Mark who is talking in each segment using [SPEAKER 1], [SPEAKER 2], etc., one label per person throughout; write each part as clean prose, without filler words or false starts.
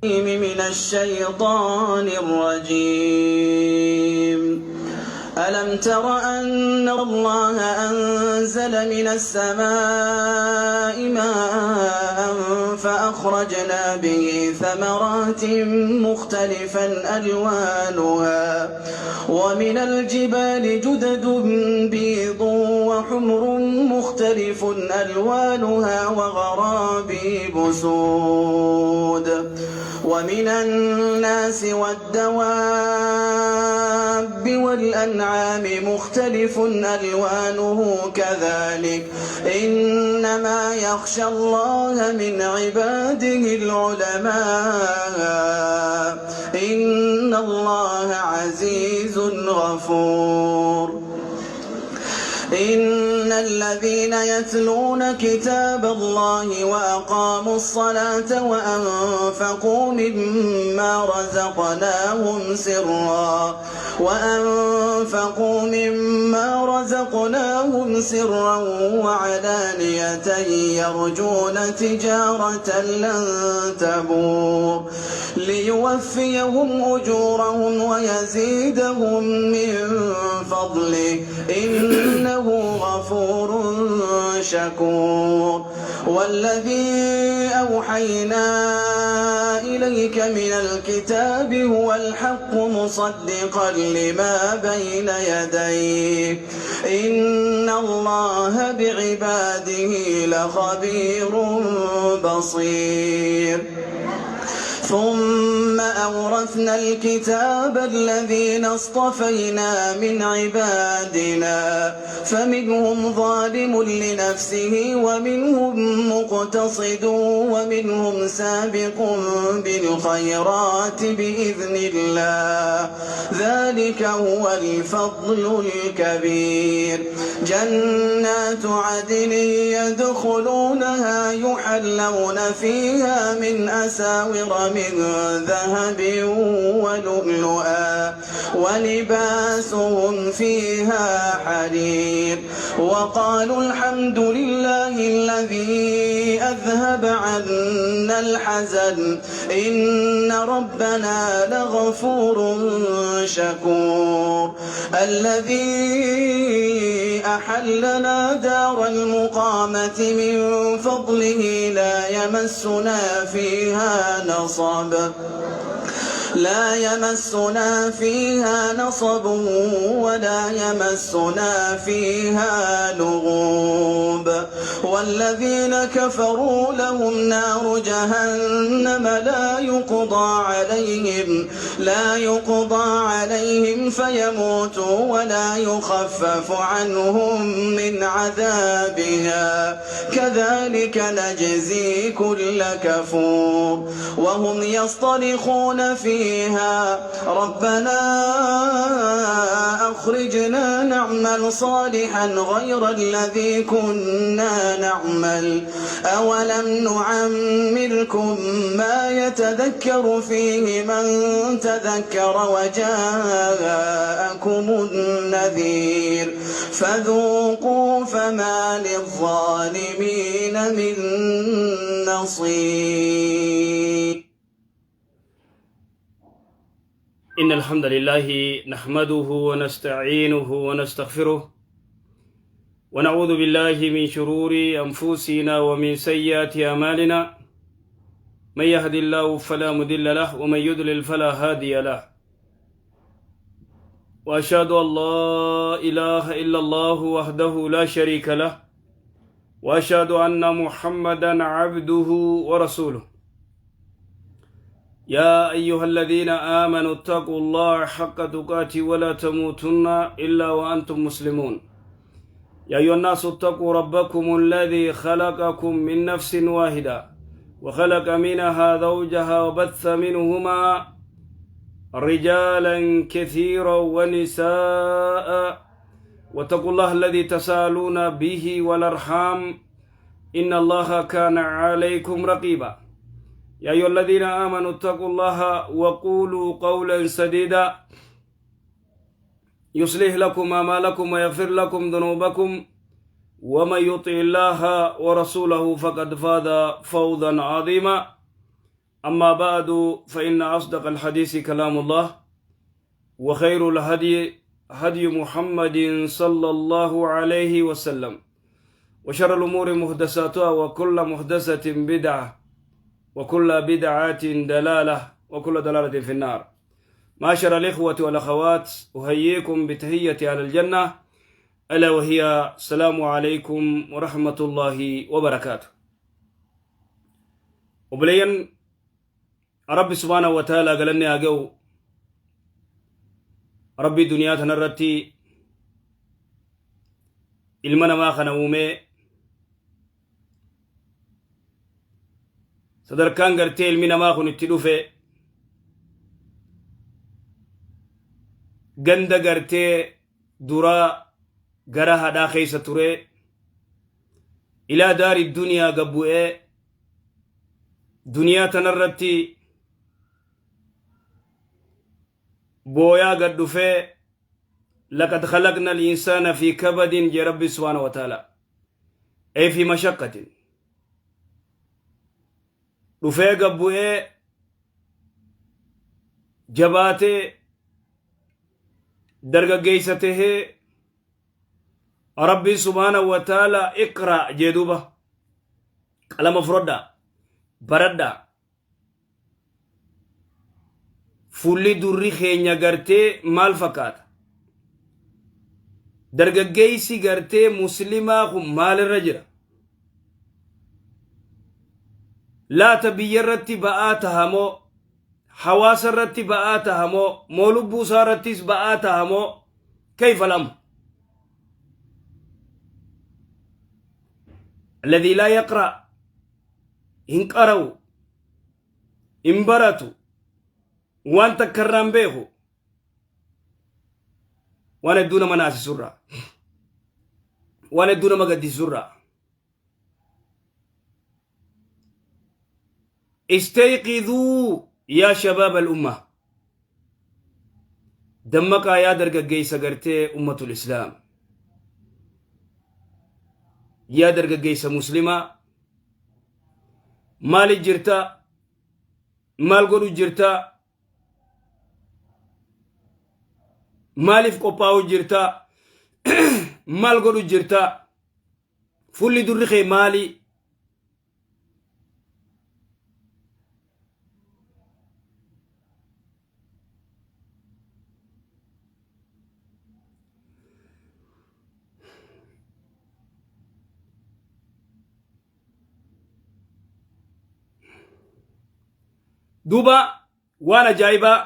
[SPEAKER 1] من الشيطان الرجيم. ألم تر أن الله أنزل من السماء ماء فأخرجنا به ثمرات مختلفا ألوانها ومن الجبال جدد بيض وحمر مختلف ألوانها وغرابيب سود ومن الناس والدواب والأنعام مختلف ألوانه كذلك إنما يخشى الله من عباده العلماء إن الله عزيز غفور. إن الذين يتلون كتاب الله وأقاموا الصلاة وأنفقوا مما رزقناهم سرا وعلانية يرجون تجارة لن تبور ليوفيهم أجورهم ويزيدهم من فضله إنه غفور شكور. والذي أوحينا إليك من الكتاب هو الحق مصدقا لما بين يديه إن الله بعباده لخبير بصير. ثم أورثنا الكتاب الذين اصطفينا من عبادنا فمنهم ظالم لنفسه ومنهم مقتصد ومنهم سابق بالخيرات بإذن الله ذلك هو الفضل الكبير. جنات عدن يدخلونها يحلون فيها من أساور من ذهب ولؤلؤا ولباسهم فيها حرير. وقالوا الحمد لله الذي أذهب عنا الحزن إن ربنا لغفور شكور. الذي أحلنا دار المقامة من فضله لا يمسنا فيها نصب ولا يمسنا فيها لغوب. والذين كفروا لهم نار جهنم لا يقضى عليهم فيموتوا ولا يخفف عنهم من عذابها كذلك نجزي كل كفور. وهم يصطرخون فيها ربنا أخرجنا نعمل صالحا غير الذي كنا نعمل أولم نعمركم ما يتذكر فيه من تذكر وجاءكم النذير فذوقوا فما للظالمين من نصير.
[SPEAKER 2] إن الحمد لله نحمده ونستعينه ونستغفره ونعوذ بالله من شرور أنفسنا ومن سيئات أعمالنا، من يهد الله فلا مضل له ومن يضلل فلا هادي له، وأشهد أن لا إله إلا الله وحده لا شريك له، وأشهد أن محمدا عبده ورسوله. يا أيها الذين آمنوا اتقوا الله حق تقاته ولا تموتن إلا وأنتم مسلمون. يا أيها الناس اتقوا ربكم الذي خلقكم من نفس واحدة وخلق منها زوجها وبث منهما رجالا كثيرا ونساء، واتقوا الله الذي تسالون به والأرحام إن الله كان عليكم رقيبا. يا أيها الذين آمنوا اتقوا الله وقولوا قولا سديدا يصلح لكم أعمالكم ويغفر لكم ذنوبكم، ومن يطع الله ورسوله فقد فاز فوزا عظيما. أما بعد، فإن أصدق الحديث كلام الله، وخير الهدي هدي محمد صلى الله عليه وسلم، وشر الأمور محدثاتها، وكل محدثة بدعة، وكل بدعة دلالة، وكل دلالة في النار. معاشر الإخوة والأخوات، أهييكم بتحية على الجنة، ألا وهي السلام عليكم ورحمة الله وبركاته. Obboleeyyan، Rabbi سبحانه وتعالى galanni haa ga'u. Rabbi duniyaa tanarratti ilma namaa kana uumee, sadarkaan gartee ilmi namaa kun itti dhufe, ganda gartee duraa gara hadhaa keessa ture, إلى دار الدنيا gabbu'ee, duniyaa tanarratti booyaa gad dhufee, لقد خلقنا الإنسان في كبد jee Rabbi سبحانه وتعالى، أي في مشقة dhufee gabbu'ee, jabaatee, dargaggeeysa tahee, Rabbi سبحانه وتعالى اقرأ jee. Duuba qalama fudhadhaa, baradhaa. Fuulli durri keenya gartee maal fakkaata? Dargaggeeysi gartee muslimaa kun maalirra jira laata? Biyya irratti ba'aa tahamoo, hawaasa irratti ba'aa tahamoo, moo lubbuu isaa irrattis ba'aa tahamoo? كيف الأمر؟ الذي لا يقرأ، hin qara'u, hin baratu, waan takkarraan beeku, waan hedduu nama naasisurraa, waan hedduu nama gaddisiisurraa. استيقظوا يا شباب الأمة، dammaqaa yaa dargaggeessa gartee أمة الإسلام، yaa dargaggeessa muslimaa, maali jirta? Maal godhu jirta? Maaliif qophaa'u jirta? Maal godhu jirta? Fuulli durri kee maali? Duuba waan ajaa'ibaa,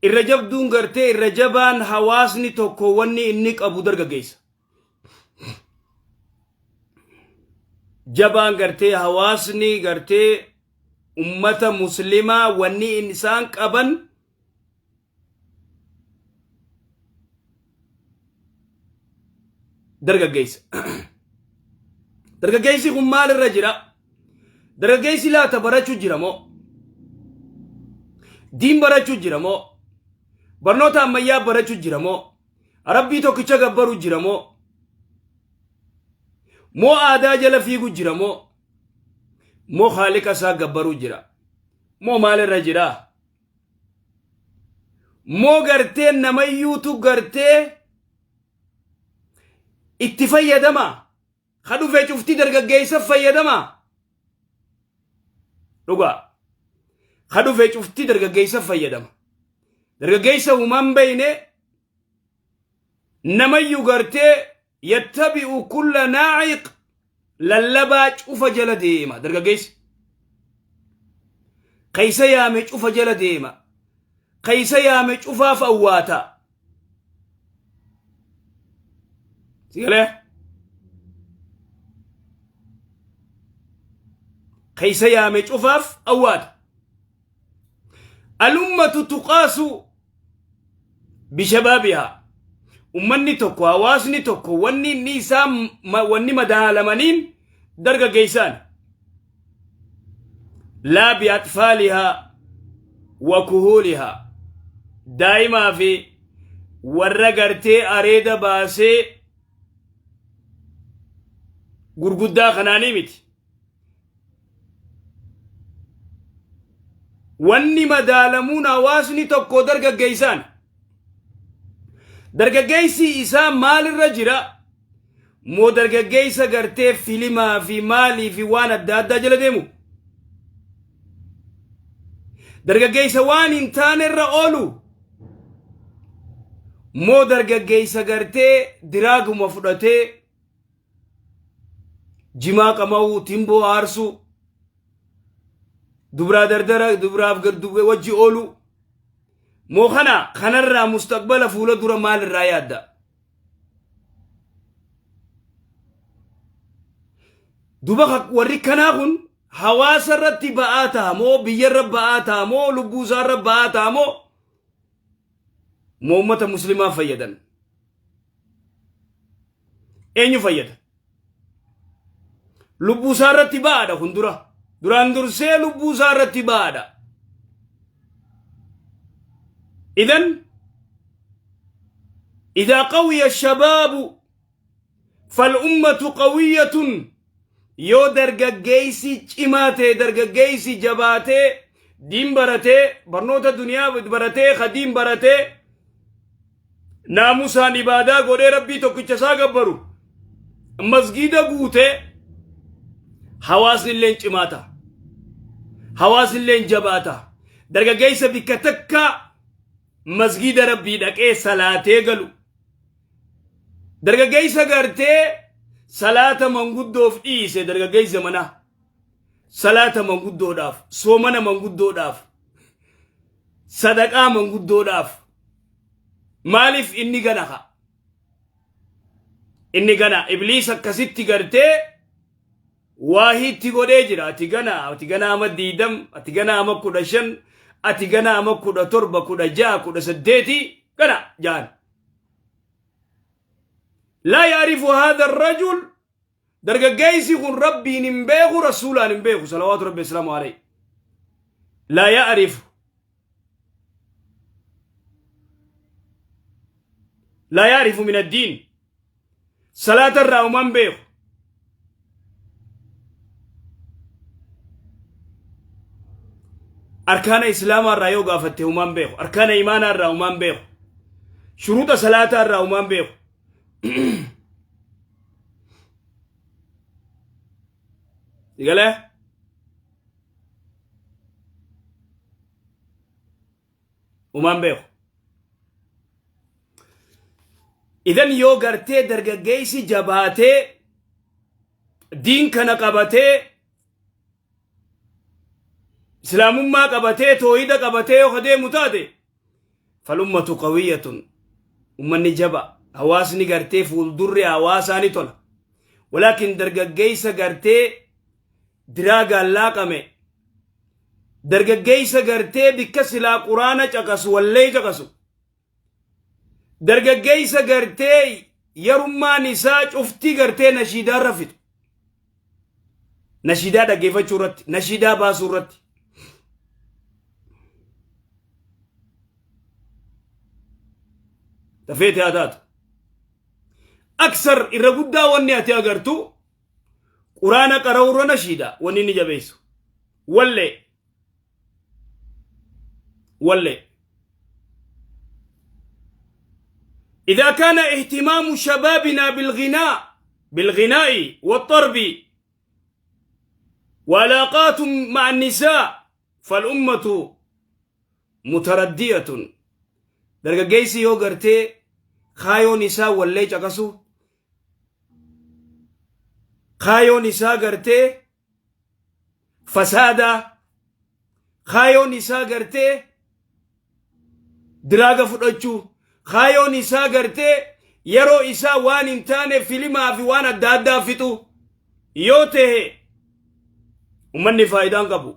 [SPEAKER 2] irra jabduun gartee irra jabaan hawaasni tokko wanni inni qabu dargaggeessa. Jabaan gartee hawaasni gartee ummata muslimaa wanni isaan qaban dargaggeessa. Dargaggeessi kun maalirra jira? Dargaggeessi laata barachuu jira moo? Diin barachuu jira moo? Barnoota ammayyaa barachuu jira moo? Rabbii tokkicha gabbaruu jira moo? Moo aadaa jala fiiguu jira moo? Moo haaliqa isaa gabbaruu jira? Moo maalirra jira? Moo gartee namayyuutu gartee itti fayyadama? Ka dhufee cuftii dargaggeessa fayyadama. Dhugaa. Ka dhufee cuftii dargaggeessa fayyadama. Dargaggeessa uumaan beeyne namayyuu gartee يتبع كل ناعق، lallabaa cufa jala deema dargaggeessi. Keeysa yaame cufa jala deema. Keeysa yaame cufaaf awwaata. Sigalee? Keeysa yaame cufaaf awwaata. الأمة تقاس بشبابها. Ummanni tokko, hawaasni tokko, wanni inni isaan wanni madaalamaniin dargaggeessaan. لا بأطفالها وكهولها. Daa'imaa fi warra gartee areeda baasee gurguddaa kanaanii miti. Wanni madaalamuun hawaasni tokko dargaggeessaan. Dargaggeessi isaa maalirra jira? Moo dargaggeessa gartee filimaa fi maalii fi waan adda addaa jala deemu? Dargaggeessa waan hin taanerra oolu? Moo dargaggeessa gartee diraaguma fudhatee jimaa qama'uu, timboo aarsuu, dubraa dardara dubraaf wajji oolu? Moo kana kanarraa mustaqbala fuula dura maalirraa yaadda? Duba warri kanaa kun hawaasa irratti ba'aa ta'a moo biyya irra ba'aa ta'a moo lubbuu isaa irra ba'aa ta'a moo moo ummata muslimaa fayyadan? Eenyu fayyada? Lubbuu isaa irratti ba'aadha kun dura. Duraan dursee lubbuu isaa irratti ba'aadha. Idan إذا قوي الشباب فالأمة قوية. Yoo dargaggeessi cimaa ta'e, dargaggeessi jabaatee diin baratee, barnoota duniyaa baratee, kadiin baratee, naamusaan ibaadaa godhee, rabbii tokkicha isaa gabbaru, masgiida guutee, hawaasni illee cimaa ta'a. Hawaasni illee jabaata. Dargaggeessa bikka takka masgiida rabbii dhaqee salaatee galu. Dargaggeessa gartee salaata manguddoof dhiise, dargaggeessa manaa. Salaata manguddoodhaaf, soomana manguddoodhaaf, sadaqaa manguddoodhaaf. Maaliif inni gana ka? Inni gana ibliis akkasitti gartee waahiitti godhee jira. Ati gana, ati gana ama 20, ati gana ama 15, ati gana ama 17, 16, 18 gana jaan. لا يعرف هذا الرجل. Dargaggeessi kun rabbiin hin beeku, rasuulaan hin beeku صلوات ربي وسلامه عليه. لا يعرف، لا يعرف من الدين. صلاة irraa uman beeku. Arkaana islaamaa irraa yoo gaafatte humaan beeku. Arkaana imaanaa irraa humaan beeku. Shuruuxa salaataa irraa humaan beeku. Galee humaan beeku. Idan yoo gartee dargaggeessi jabaatee diin kana qabatee, islaamummaa qabatee, toohida qabatee yoo deemu taate, فالأمة قوية. Ummanni jaba, hawaasni gartee fuuldurri hawaasaa ni tola. ولكن dargaggeessa gartee diraagaan laaqame, dargaggeessa gartee bikka silaa quraana caqasu wallee caqasu, dargaggeessa gartee yarummaan isaa cuftii gartee nashiidaa irra fixu, nashiidaa dhaggeeffachuu irratti, nashiidaa baasuu irratti, tafeete haa taatu, أكثر irra guddaa wanni ati agartu quraana qara'uurra nashiida wanni inni jabeessu wallee wallee. إذا كان اهتمام شبابنا بالغناء والطرب وعلاقات مع النساء فالأمة متردية. Dargaggeessi yoo gartee kaayoon isaa wallee caqasu, kaayoon isaa gartee fasaadaa, kaayoon isaa gartee diraaga fudhachuu, kaayoon isaa gartee yeroo isaa waan hin taane filimaa fi waan adda addaa fixu yoo ta'e, ummanni faayidaan qabu,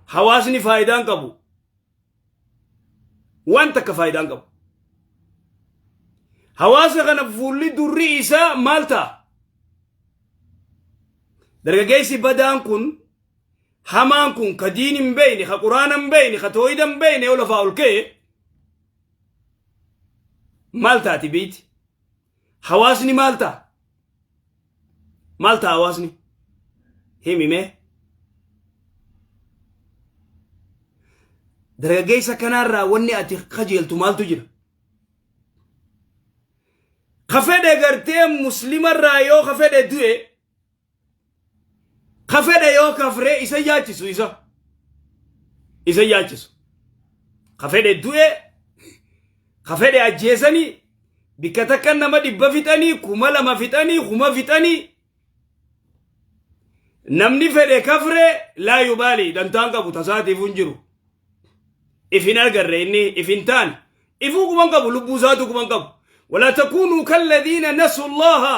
[SPEAKER 2] hawaasni faayidaan qabu, waan takka faayidaan qabu. Hawaasa kana fuulli durri isaa maal ta'a? Dargaggeessi badaan kun, hamaan kun, ka diin hin beeyne, ka quraana hin beeyne, ka toohida hin beeyne yoo lafaa ol ka'e maal taati biiti? Hawaasni maal ta'a? Maal ta'a hawaasni? Himi mee. Dargaggeessa kanaarraa wanni ati kajeeltu maaltu jira? Ka fedhe gartee muslimarraa yoo ka fedhe du'e ka fedhe yoo kafree isa yaachisu isa isa yaachisu ka fedhe du'e ka fedhe ajjeesanii bikka takka nama 100 fixanii 2000 fixanii 1000 fixanii namni fedhe kafre laa yubaalii dantaan qabu tasaatiif hin jiru if hin agarre inni if hin taane ifuu quban qabu lubbuu isaatu quban qabu walaa takuunuu kalladhiina nasu allaha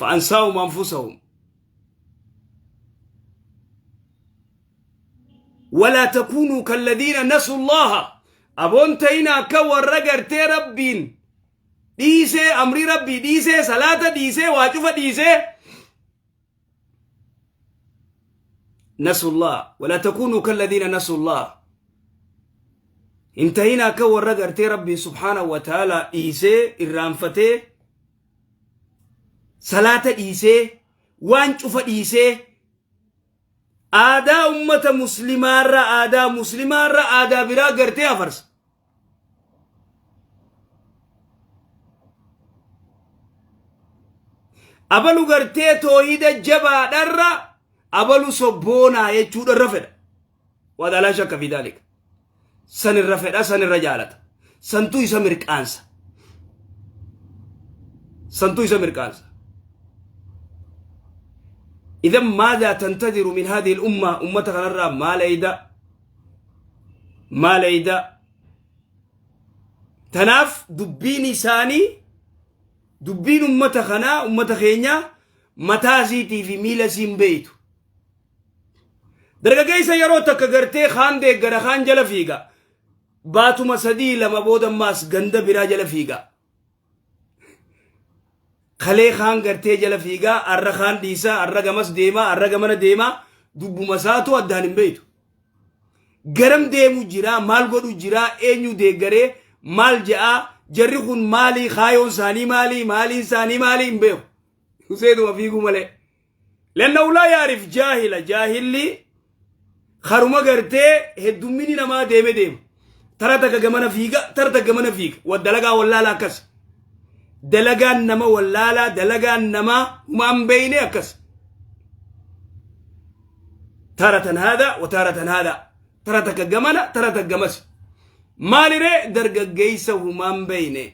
[SPEAKER 2] fa'ansaahum anfusahum walaa takuunuu kalladhiina nasu allaha aboon ta'ina akka warra gartee rabbiin dhiisee amrii rabbii dhiisee salaata dhiisee waa cufa dhiisee nasullah walaa takuunuu kalladhiina nasullah hin ta'in akka warra gartee rabbii subhaanahu wa ta'aalaa dhiisee irraanfatee salaata dhiisee waan cufa dhiisee aadaa ummata muslimaarra aadaa muslimaarra aadaa biraa gartee afarsa. Abalu gartee toohida jabaadharra abalu sobboonaa jechuudharra fedha. Waada laa shakka fi daalika. Sanirra fedha sanirra jaalata. Santuu isa mirqaansa. Santuu isa mirqaansa. Idan maadaa tantadiru min haadhihi umma ummata kanarraa maal eeyda maal eeyda tanaaf dubbiin isaanii dubbiin ummata kanaa ummata keenyaa mataa isiitii fi miila isiin beeytu Dargaggeessa yeroo takka gartee kaan deeggara kaan jala fiiga. Baatuma sadii lama booda ammaas ganda biraa jala fiiga. Kalee kaan gartee jala fiigaa arra kaan dhiisaa arra gamas deemaa arra gamana deemaa dubbuma isaatu addaan hin beektu. Garam deemu jiraa maal godhu jiraa eenyu deeggaree maal je'aa jarri kun maalii kaayoon isaanii maalii maaliin isaanii maalii hin beeku. Huseetuma fiiguu malee. Lannahu laa yaarif jaahila jaahilli karuma gartee heddummini namaa deeme deema. Tara takka gamana fiiga tara takka gamana fiiga. Wa dalagaa wallaalaa akkas. Dalagaan nama wallaalaa dalagaan namaa humaan beeyne akkas. Taratan haadha wa taratan haadha. Tara takka gamana tara takka gamas. Maaliree dargaggeessa humaan beeyne.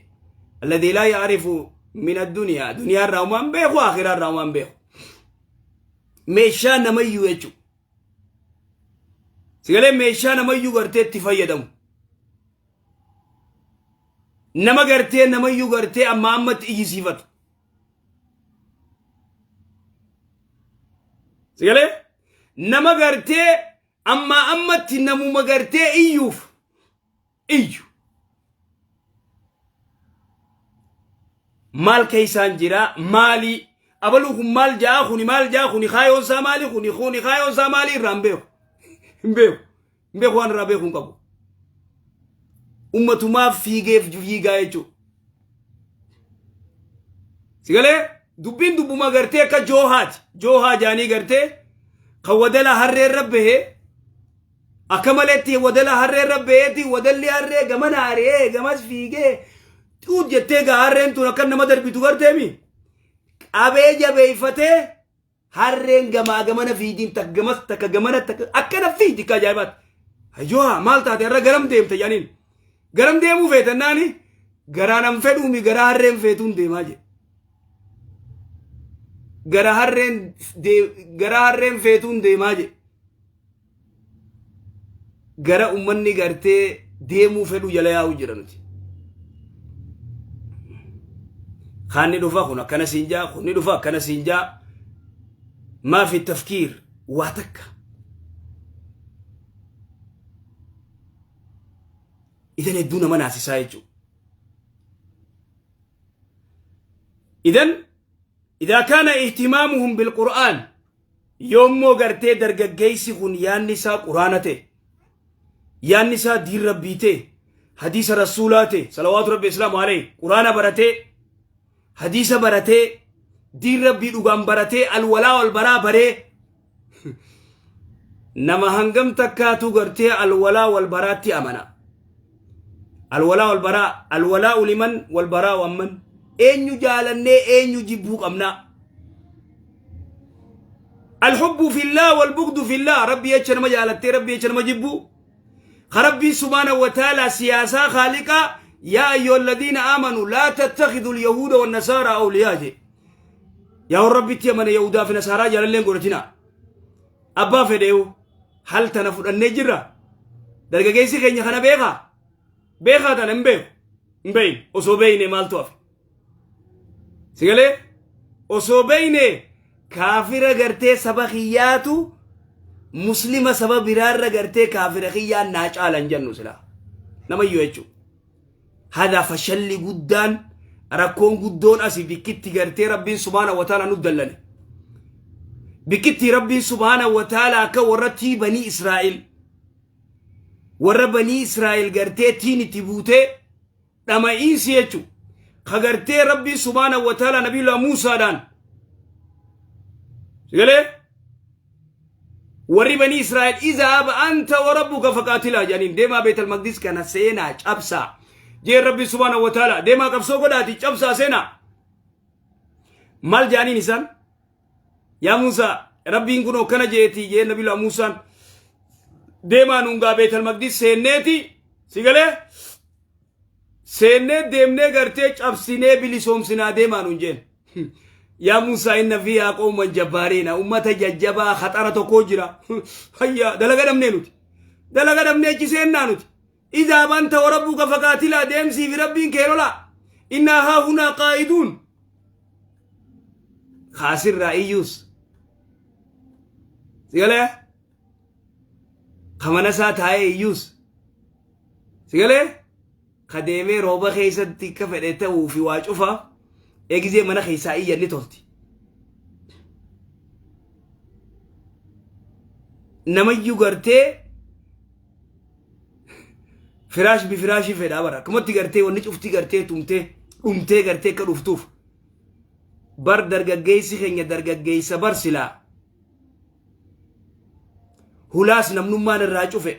[SPEAKER 2] Alladii laa yaarifu min addunyaa duniyaa irraa humaan beeku akhiraa irraa humaan beeku. Meeshaa namayyuu jechuudha. Sigalee meeshaa namayyuu gartee itti fayyadamu. Nama gartee namayyuu gartee amma ammatti iyyisiifatu. Sigalee nama gartee amma ammatti namuma gartee iyyuuf iyyu. Maal keessaan jira maalii abaluu kun maal ja'a kuni maal ja'a kuni kaayoon isaa maali kuni kuni kaayoon isaa maali irraa hin beeku hin beeku hin beeku waan irraa beeku hin qabu. Ummatumaaf fiigeef fiigaa jechuudha. Sigalee dubbiin dubbuma gartee akka joohaati joohaa jaanii gartee kan wadala harree irra bahee Akka maletti wadala harree irra ba'eeti wadalli harree gamana ari'ee gamas fiigee xuut jettee gaa harreen tun akka nama darbitu garteemi. Qabee jabeeffatee harreen gamaa gamana fiidiin takka gamas takka gamana takka akkana fiidi akka ajaa'ibaatti. Hayyoo maal taate har'a garam deemte jedhaniin. Garam deemuu feetannaani garaa nan fedhuumi garaa harreen feetuun deemaa jedhe. Gara harreen gara harreen feetuun deemaa jedhe. Gara ummanni gartee deemuu fedhu jala yaa'u jira nuti. Kaan ni dhufa kun akkana siin jaa kun ni dhufa akkana siin jaa maafi tafkiir waa takka. Idan hedduu nama naasisaa jechuudha. Idan idaa kaana ihtimaamuhum bilqur'aan Yoommoo gartee dargaggeessi kun yaanni isaa quraana ta'e, yaanni isaa diin rabbii ta'e, hadiisa rasuulaa ta'e, salawaatu rabbi islaamu alayhi, quraana baratee, Hadiisa baratee, diin Rabbii dhugaan baratee, alwalaa wal baraa baree, nama hangam takkaatu gartee alwalaa wal baraatti amana? Alwalaa wal baraa, alwalaa liman wal baraa amman, eenyu jaalannee eenyu jibbuu qabnaa? الحب في الله والبغض في الله. Rabbi jecha nama jaalattee, Rabbi jecha nama jibbuu. Rabbiin سبحانه وتعالى siyaasaa خالقا يا أيها الذين آمنوا لا تتخذوا اليهود والنصارى أولياء je. Yaa Rabbitti amane, Yahudaa fi Nasaaraa jaalalleen godhatina. Abbaa fedheewu hal tana fudhannee jirra. Dargaggeessi keenya kana beekaa? Beekaa tana hin beeku. Hin beeyne. Osoo beeyne maaltu hafe? Sigalee? Osoo beeyne kaafira gartee saba kiyyaatu muslima saba biraarra gartee kaafira kiyyaan naa caalan jennu silaa. Namayyuu jechuudha. Hadaa fashalli guddaan, rakkoon guddoon asii bikkitti gartee Rabbiin سبحانه وتعالى nu dallane. Bikkitti Rabbiin سبحانه وتعالى akka warra tii Banii Israa'el, warra Banii Israa'el gartee tiin itti buutee dhama'iinsi jechuudha. Ka gartee Rabbiin سبحانه وتعالى Nabiyyullah Muusaadhaan. Sigalee? Warri Banii Israa'el اذهب أنت وربك فقاتلا jedhaniin, deemaa Beetal Maqdis kana seenaa cabsaa. Jeen Rabbi سبحانه وتعالى deemaa qabsoo godhaati cabsaa seenaa. Maal jedhaniin isaan? Yaa Muusaa, Rabbiin kun akkana jeeti jeen Nabiyyullah Muusaan. Deemaa nuungaa Beetal Maqdis seenneeti, sigalee? Seennee deemnee gartee cabsinee bilisoomsinaa deemaa nuun jeen. Yaa Muusaa, إن فيها قوما جبارين, ummata jajjabaa khaxara tokko jira. Hayya, dalaga dhabnee nuti. Dalaga dhabnee achi seennaa nuti. اذهب أنت وربك فقاتلا, deemsii fi Rabbiin kee lola. إنا هاهنا قاعدون. Kaasirraa iyyuus. Sigalee? Kamana isaa taa'ee iyyuus. Sigalee? Ka deemee rooba keessatti ka fedhe ta'uu fi waa cufa eegizee mana keessaa iyyan ni tolti. Namayyuu gartee firaash bi firaashii fedhaa bara, akkumatti gartee wanni cufti gartee tumtee dhumtee gartee akka dhuftuuf bar. Dargaggeessi keenya dargaggeessa bar silaa hulaas namnummaan irraa cufe,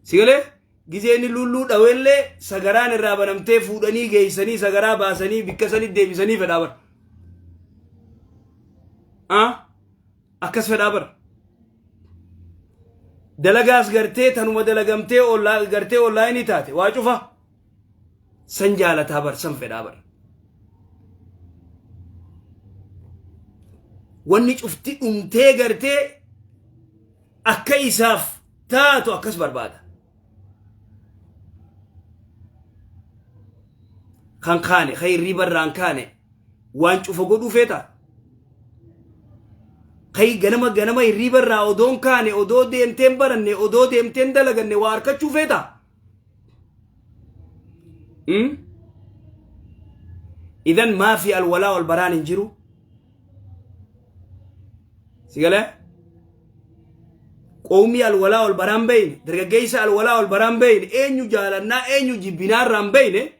[SPEAKER 2] sigalee? Gizeen lulluu dhawellee sagaraan irraa banamtee fuudhanii geeysanii sagaraa baasanii bikka sanii deebisanii fedhaa bar. Akkas fedhaa bar. Dalagaas gartee tanuma dalagamtee gartee onlaayinii taate waa cufa san jaalataa bar, san fedhaa bar. Wanni cufti dhumtee gartee akka isaaf taatu akkas barbaada. Kan kaane kan hirriba irraan kaane waan cufa godhuu feeta. Kai ganama ganama hirriba irraa odoon kaane, odoo deemteen baranne, odoo deemteen dalaganne waa harkachuu feeta. إذن ما في الولاء والبراء hin jiru. Sigalee? Qoomii الولاء والبراء hin beeyne, dargaggeessa الولاء والبراء hin beeyne, eenyu jaalannaa eenyu jibbinaa irraa hin beeyne,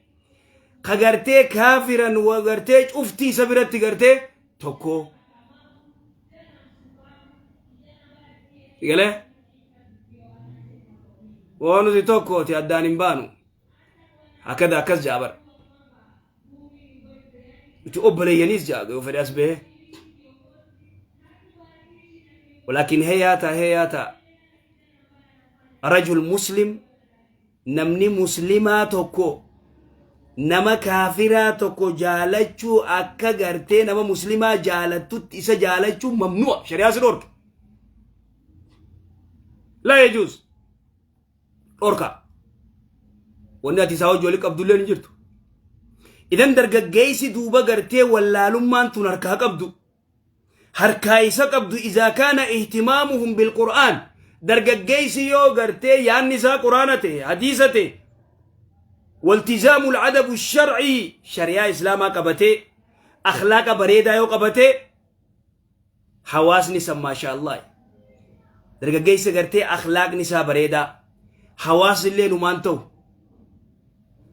[SPEAKER 2] ka gartee kaafiran gartee cuftii isa biratti gartee tokko. Sigalee? Waan nuti tokkooti addaan hin baanu. Akkada akkas jaa bara. Nuti obboleeyyaniis jaa yoo fedhe as bahee. ولكن هياتا هياتا رجل مسلم, namni muslimaa tokko nama kaafiraa tokko jaalachuu akka gartee nama muslimaa jaalattutti isa jaalachuu ممنوع, shari'aa si dhorke. لا يجوز, dhorka. Wanni ati isaa hojii walii qabdullee hin jirtu. Idan dargaggeessi duuba gartee wallaalummaan tun harkaa qabdu, harkaa isa qabdu, إذا كان اهتمامهم بالقرآن, dargaggeessi yoo gartee yaanni isaa quraana ta'e, hadiisa ta'e, والتزام الأدب الشرعي, shari'aa islaamaa qabatee, akhlaaqa bareedaa yoo qabatee, hawaasni san ما شاء الله. Dargaggeessa gartee akhlaaqni isaa bareedaa, hawaasni illee numaan ta'u.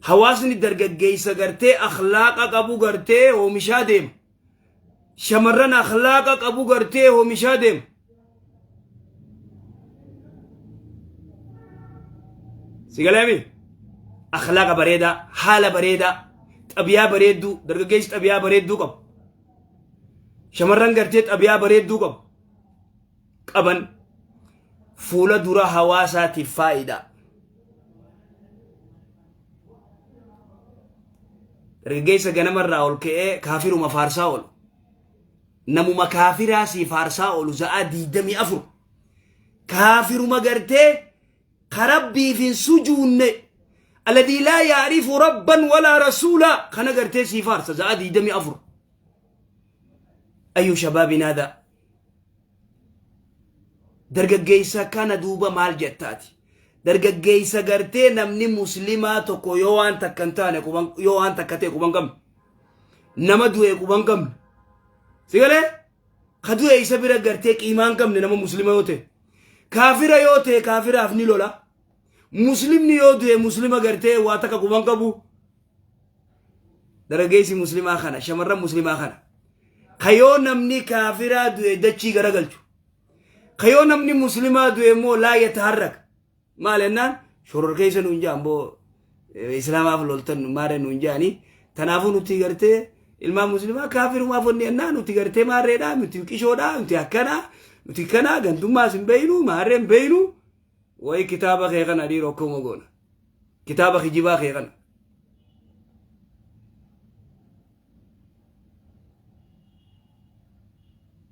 [SPEAKER 2] Hawaasni dargaggeessa gartee akhlaaqa qabu gartee oomishaa deema. Shamarran akhlaaqa qabu gartee oomishaa deema. Si galeemi? Akhlaaqa bareedaa, haala bareedaa, xabiyaa bareedduu, dargaggeessi xabiyaa bareedduu qabu. Shamarran gartee xabiyaa bareedduu qabu. Qaban fuula dura hawaasaatiif faayidaa. Dargaggeessa ganamarraa ol ka'ee kaafiruma faarsaa oolu. Namuma kaafiraa sii faarsaa oolu za'aa 24. Kaafiruma gartee ka rabbiif hin sujuunne alladii laa yaarifu rabban walaa rasuulaa kana gartee sii faarsa za'aa 24. Ayyu shabaabin haadaa. Dargaggeessa kana duuba maal jettaati? Dargaggeessa gartee namni muslimaa tokko yoo waan takka hin taane quban yoo waan takka ta'e quban qabne. Nama du'e quban qabne. Si galee? Ka du'e isa bira gartee qiimaa hin qabne nama muslima yoo ta'e. Kaafira yoo ta'e kaafiraaf ni lola. Muslimni yoo du'e muslima gartee waa takka quban qabu. Dargaggeessi muslimaa kana shamarran muslimaa kana. Ka yoo namni kaafiraa du'e dachii garagalchu. Ka yoo namni muslimaa du'e immoo laa yataharrak. Maal jennaan shororkeessa nuun ja'an boo islaamaaf loltan maarree nuun ja'anii. Tanaafuu nuti gartee ilmaan muslimaa kaafirumaaf wanni jennaan nuti gartee maarreedha nuti qishoodha nuti akkanaa nuti kanaa gantummaas hin beeynu maarree hin beeynu. Wayi kitaaba kee kana dhiiroo akkuma goona. Kitaaba kijibaa kee kana.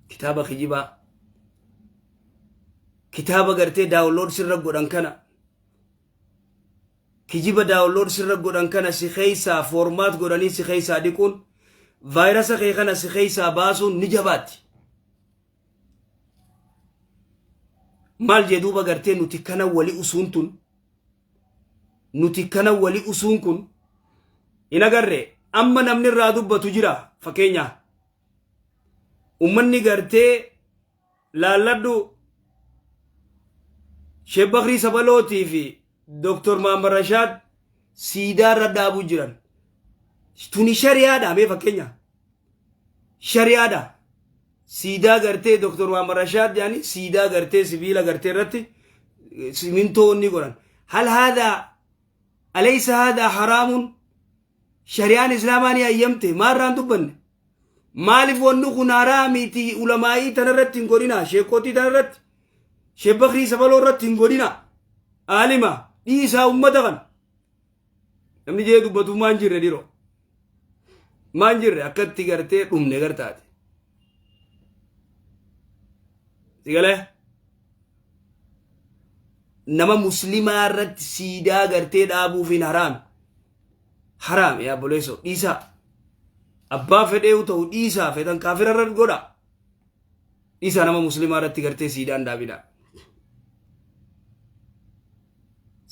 [SPEAKER 2] Kitaaba kijibaa. Kitaaba gartee download sirra godhan kana. Kijiba download sirra godhan kana si keessaa format godhanii si keessaa dhiquun vaayirasa kee kana si keessaa baasuun ni jabaatti. Maal jee duuba gartee nuti kana wali usuun tun nuti kana wali usuun kun hin agarre amma namni irraa dubbatu jira fakkeenyaa ummanni gartee laalladhu Sheekh Bakrii Sabalootii fi Dr. Mahammad Rashaad siidaa irra dhaabuu jiran. Tuni shari'aadha mee fakkeenya. Shari'aadha. Siidaa gartee Dr. Mahammad Rashaad yaani siidaa gartee sibiila gartee irratti simintoo inni godhan. Hal haadaa alaysa haadaa haraamun shari'aan islaamaa ni hayyamte maarraan dubbanne. Maaliif wanni kun haraamiiti ulamaa'ii tanarratti hin godhina sheekotii tanarratti Sheek Bakrii Sabaloo irratti hin godhina aalima dhiisaa ummata kana. Namni jee dubbatu maan jirre dhiroo. Maan jirre akkatti gartee dhumne gartaate. Sigalee nama muslimaa irratti siidaa gartee dhaabuufiin haraami. Haraami yaa obboleessoo dhiisaa. Abbaa fedheewu ta'u dhiisaa fetan kaafira irratti godha. Dhiisaa nama muslimaa irratti gartee siidaan dhaabinaa.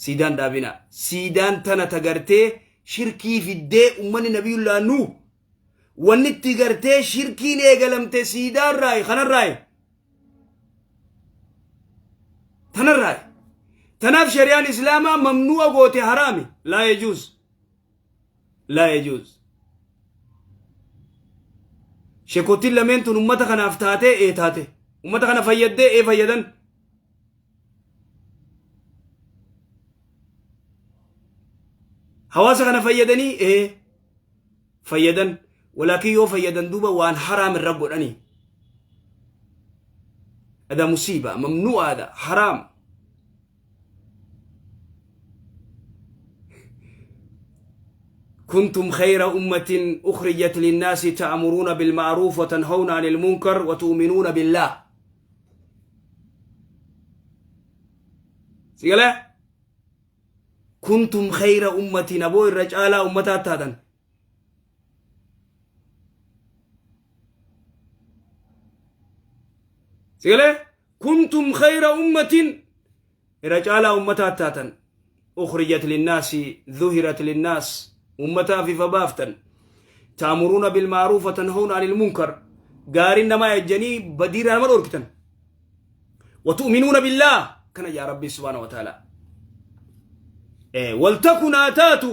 [SPEAKER 2] Siidaan dhaabinaa. Siidaan tana ta gartee shirkii fiddee ummanni nabiyullaa Nuuh wanni itti gartee shirkiin eegalamte siidaarraayi kanarraayi. Tanarraayi. Tanaaf shari'aan islaamaa mamnu'a goote haraami. Laa yajuuz. Laa yajuuz. Sheekottiin lameen tun ummata kanaaf taatee ee taate. Ummata kana fayyaddee ee fayyadan. Hawaasa kana fayyadanii ee fayyadan. Walaakin yoo fayyadan duuba waan haraam irra godhanii. Ada musiiba mamnu'aadha haraam. كنتم خير أمة أخرجت للناس تأمرون بالمعروف وتنهون عن المنكر وتؤمنون بالله سيقال كنتم خير أمة أبو الرجالة أمتا تاتن سيقال كنتم خير أمة irra caalaa ummataa taatan ukhrijat linnaasi dhuhirat linnaas ummataaf ifa baaftan ta'muruuna bilma'ruuf wa tanhawna anil munkar gaariin nama ajjanii badiirraa nama dhorkitan wa tu'minuuna billaah kana yaa rabbii subhaana wa ta'ala waltakun haa taatu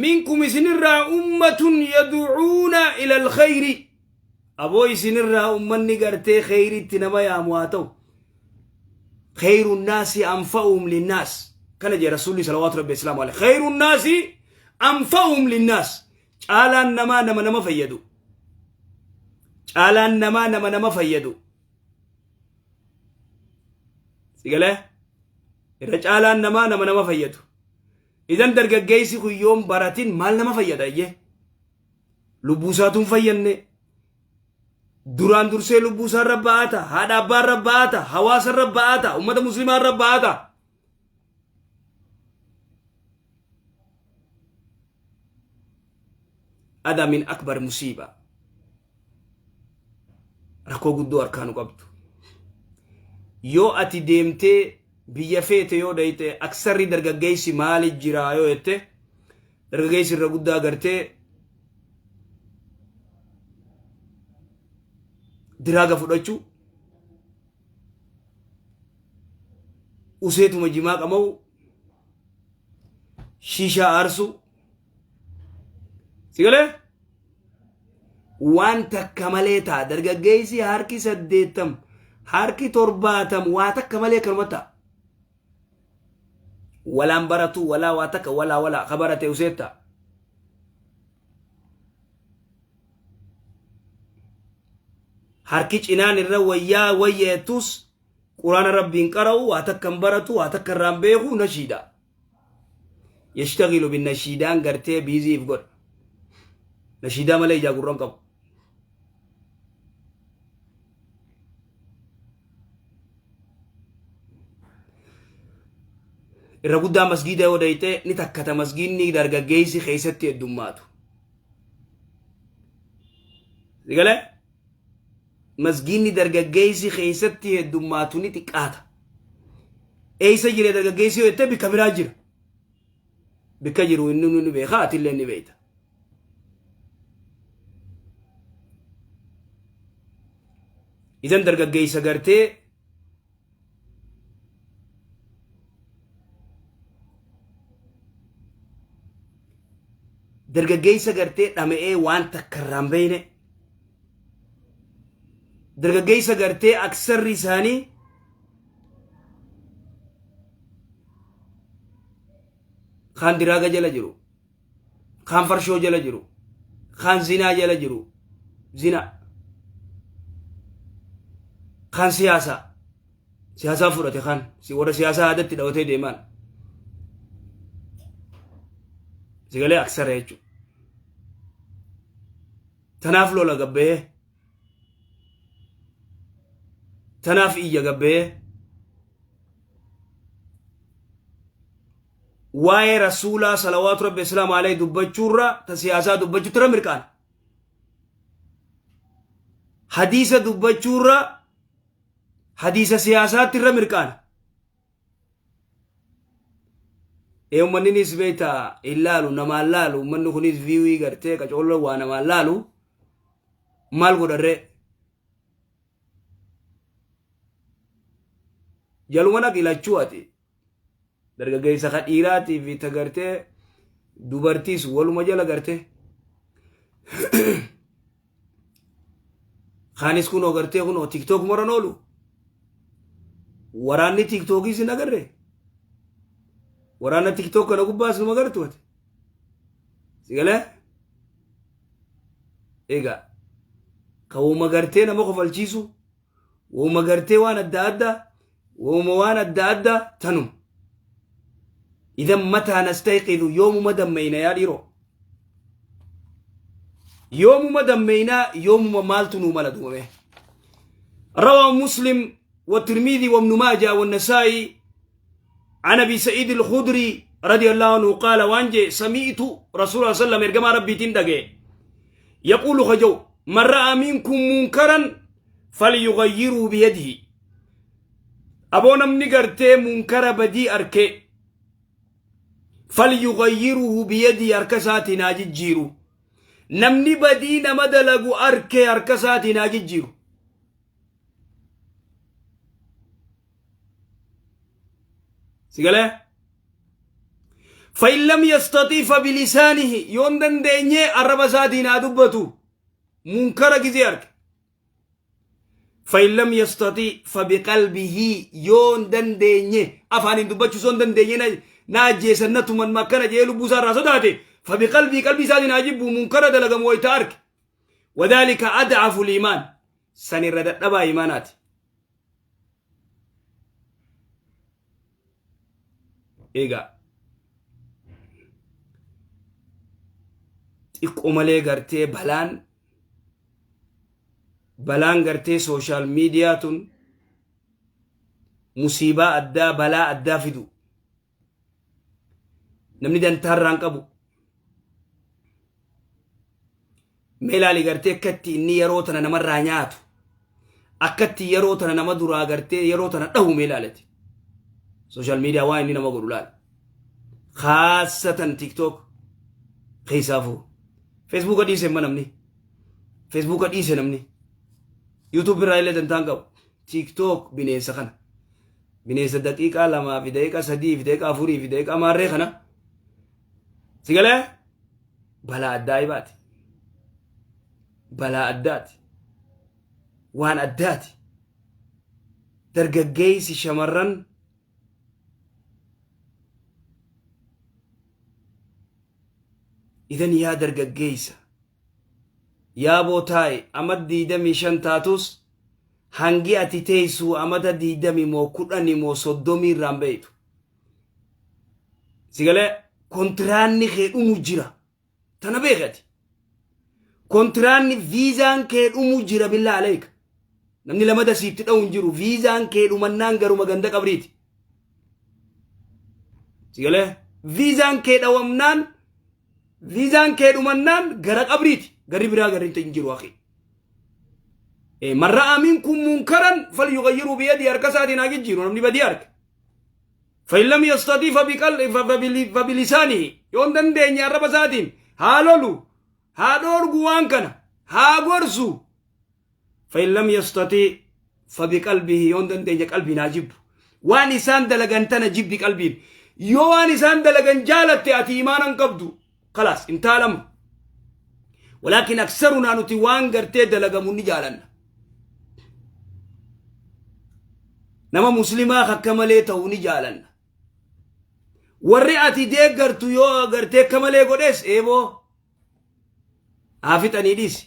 [SPEAKER 2] Minkum isinirraa ummatun yad'uuna ila alkhayri. Aboo isinirraa ummanni gartee kheyritti nama yaamu haa ta'u. Kheyru nnaasi anfa'uhum linnaas. Kana jee Rasuulli salawaatu rabbi islaamu alayhi. Kheyru nnaasi anfa'uhum linnaas. Caalaan namaa nama nama fayyadu. Caalaan namaa nama nama fayyadu. Sigalee? Irra caalaan namaa nama nama fayyadu. Idan dargaggeessi kun yoon baratin maal nama fayyada iyyee? Lubbuu isaatu hin fayyadne. Duraan dursee lubbuu isaa irra ba'aata, haadha abbaa irra ba'aata, hawaasa irra ba'aata, uummata muslimaa irra ba'aata. Ada min akbar musiiba. Rakkoo guddoo harkaa nu qabdu. Yoo ati deemtee biyya feete yoo dhayxe aksarri dargaggeessi maali jira yoo jette dargaggeessi irra guddaa gartee diraaga fudhachuu useetuma jimaa qama'u shiishaa aarsuu si galee waan takka malee ta'a dargaggeessi harki 80 harki 70 waa takka malee kanuma ta'a walaan baratu walaa waa takka walaa walaa ka barate useet ta'a harki cinaan irra wayyaa wayyeettus quraana rabbiin qara'u waa takka hin baratu waa takka irraan beeku nashiida yashtagilu bin nashiidaan gartee biizii if godha nashiidaa malee ijaa gurran qabu irra guddaa masgiida yoo dhayxe ni takkata masgiidni dargaggeessi keessatti heddummaatu sigalee Masgiinni dargaggeessi keessatti heddummaatu ni xiqqaata. Eessa jira dargaggeessi yoo jette bikka biraa jira. Bikka jiru inni ni beeka atillee ni beekta. Idan dargaggeessa gartee dargaggeessa gartee dhama'ee waan takka irraa hin beekne dargaggeessa gartee aksarri isaanii kaan diraaga jala jiru kaan farshoo jala jiru kaan zinaa jala jiru zinaa kaan siyaasaa siyaasaa fudhate kaan si warra siyaasaa aadatti dhawatee deemaan sigalee aksara jechuudha. Tanaaf lola gabbahee tanaaf iyya gabbahee waa'ee rasuulaa salawaatu rabbi islaamu alayhi dubbachuurra ta siyaasaa dubbachuutti irra mirqaana. Hadiisa dubbachuurra hadiisa siyaasaatti irra mirqaana. Ee uummanninis beekta hin laalu namaan laalu uummanni kunis viiwii gartee qacooloo waa namaan laalu maal godharree. Jaluma naqi lachuu ati. Dargaggeessa ka dhiiraatii fi ta gartee dubartiis waluma jala gartee. Kaanis kunoo gartee kunoo tiktook maran oolu. Waraanni tiktookiis hin agarre. Waraana tiktook kana gubbaas numa agartu ati. Sigalee? Egaa ka woma gartee nama kofalchiisu woma gartee waan adda addaa woma waan adda addaa tanuma. Idan mataa nastayqidu yoomuma dammeyna yaa dhiiroo. Yoomuma dammeynaa yoomuma maaltu nuu mala duumame. روى مسلم والترمذي وابن ماجه والنسائي عن ابي سعيد الخدري رضي الله عنه قال وانجي سمعت رسول الله صلى الله عليه وسلم ارجما ربي تندقي يقول خجو من راى منكم منكرا فليغيره بيده ابو نمني غرتي منكر بدي اركي فليغيره بيده اركساتي ناجي جيرو namni badii nama dalagu arke harka isaatiin haa jijjiiru. Si galee? فإن لم يستطيع فبلسانه yoo hin dandeenye arraba isaatiin haa dubbatu munkara gizee arge. فإن لم يستطيع فبقلبه yoo hin dandeenye afaaniin dubbachuu osoo hin dandeenye na ajjeesan na tuman makkana jee lubbuu isaa irraa sodaate فبقلبه qalbii isaatiin haa jibbu munkara dalagamu wayita arge. وذلك أضعف الإيمان san irra dadhabaa imaanaati. Egaa xiqqoo malee gartee balaan gartee social media tun musiibaa addaa balaa addaa fidu namni dantaarraan qabu mee ilaali gartee akkatti inni yeroo tana namarraa nyaatu akkatti yeroo tana nama duraa gartee yeroo tana dhahu mee ilaalati social media waan inni nama godhu laal khaasatan TikTok keessaafuu Facebooka dhiise imma namni Facebooka dhiise namni YouTube irraa illee dantaan qabu TikTok bineensa kana bineensa daqiiqaa 2 fi daqiiqaa 3 fi daqiiqaa 4 fi daqiiqaa maarree kana si galee balaa addaa'ibaati balaa addaati waan addaati dargaggeessi shamarran idan yaa dargaggeessa yaaboo taa'i amad 25 taatus hangi ati teessuu amata 20 moo 10 moo 30 irraan beeytu si galee kontiraanni kee dhumu jira tana beekati kontiraanni viizaan kee dhumu jira billaa aleeka namni lamada siitti dha'u hin jiru viizaan kee dhumannaan garuma ganda qabriiti si galee viizaan kee dhawamnaan viizaan kee dhumannaan gara qabriiti garri biraa garri hin jiru akhi من رأى منكم منكرا فليغيره بيده harka isaatiin haa jijjiiru namni badii arge فإن لم يستطيع فبلسانه yoo hin dandeenye arraba isaatiin haa lolu haa dhoorgu waan kana haa gorsu فإن لم يستطيع فبقلبه yoo hin dandeenye qalbiin haa jibbu waan isaan dalagan tana jibbi qalbiin yoo waan isaan dalagan jaalatte ati imaana hin qabdu خلاص انتهى الأمر ولكن أكثرنا nuti waan gartee dalagamu ni jaalanna nama muslimaa akka malee ta'u ni jaalanna warri ati deeggartu yoo gartee akka malee godhes eeboo haa fixanii dhiisi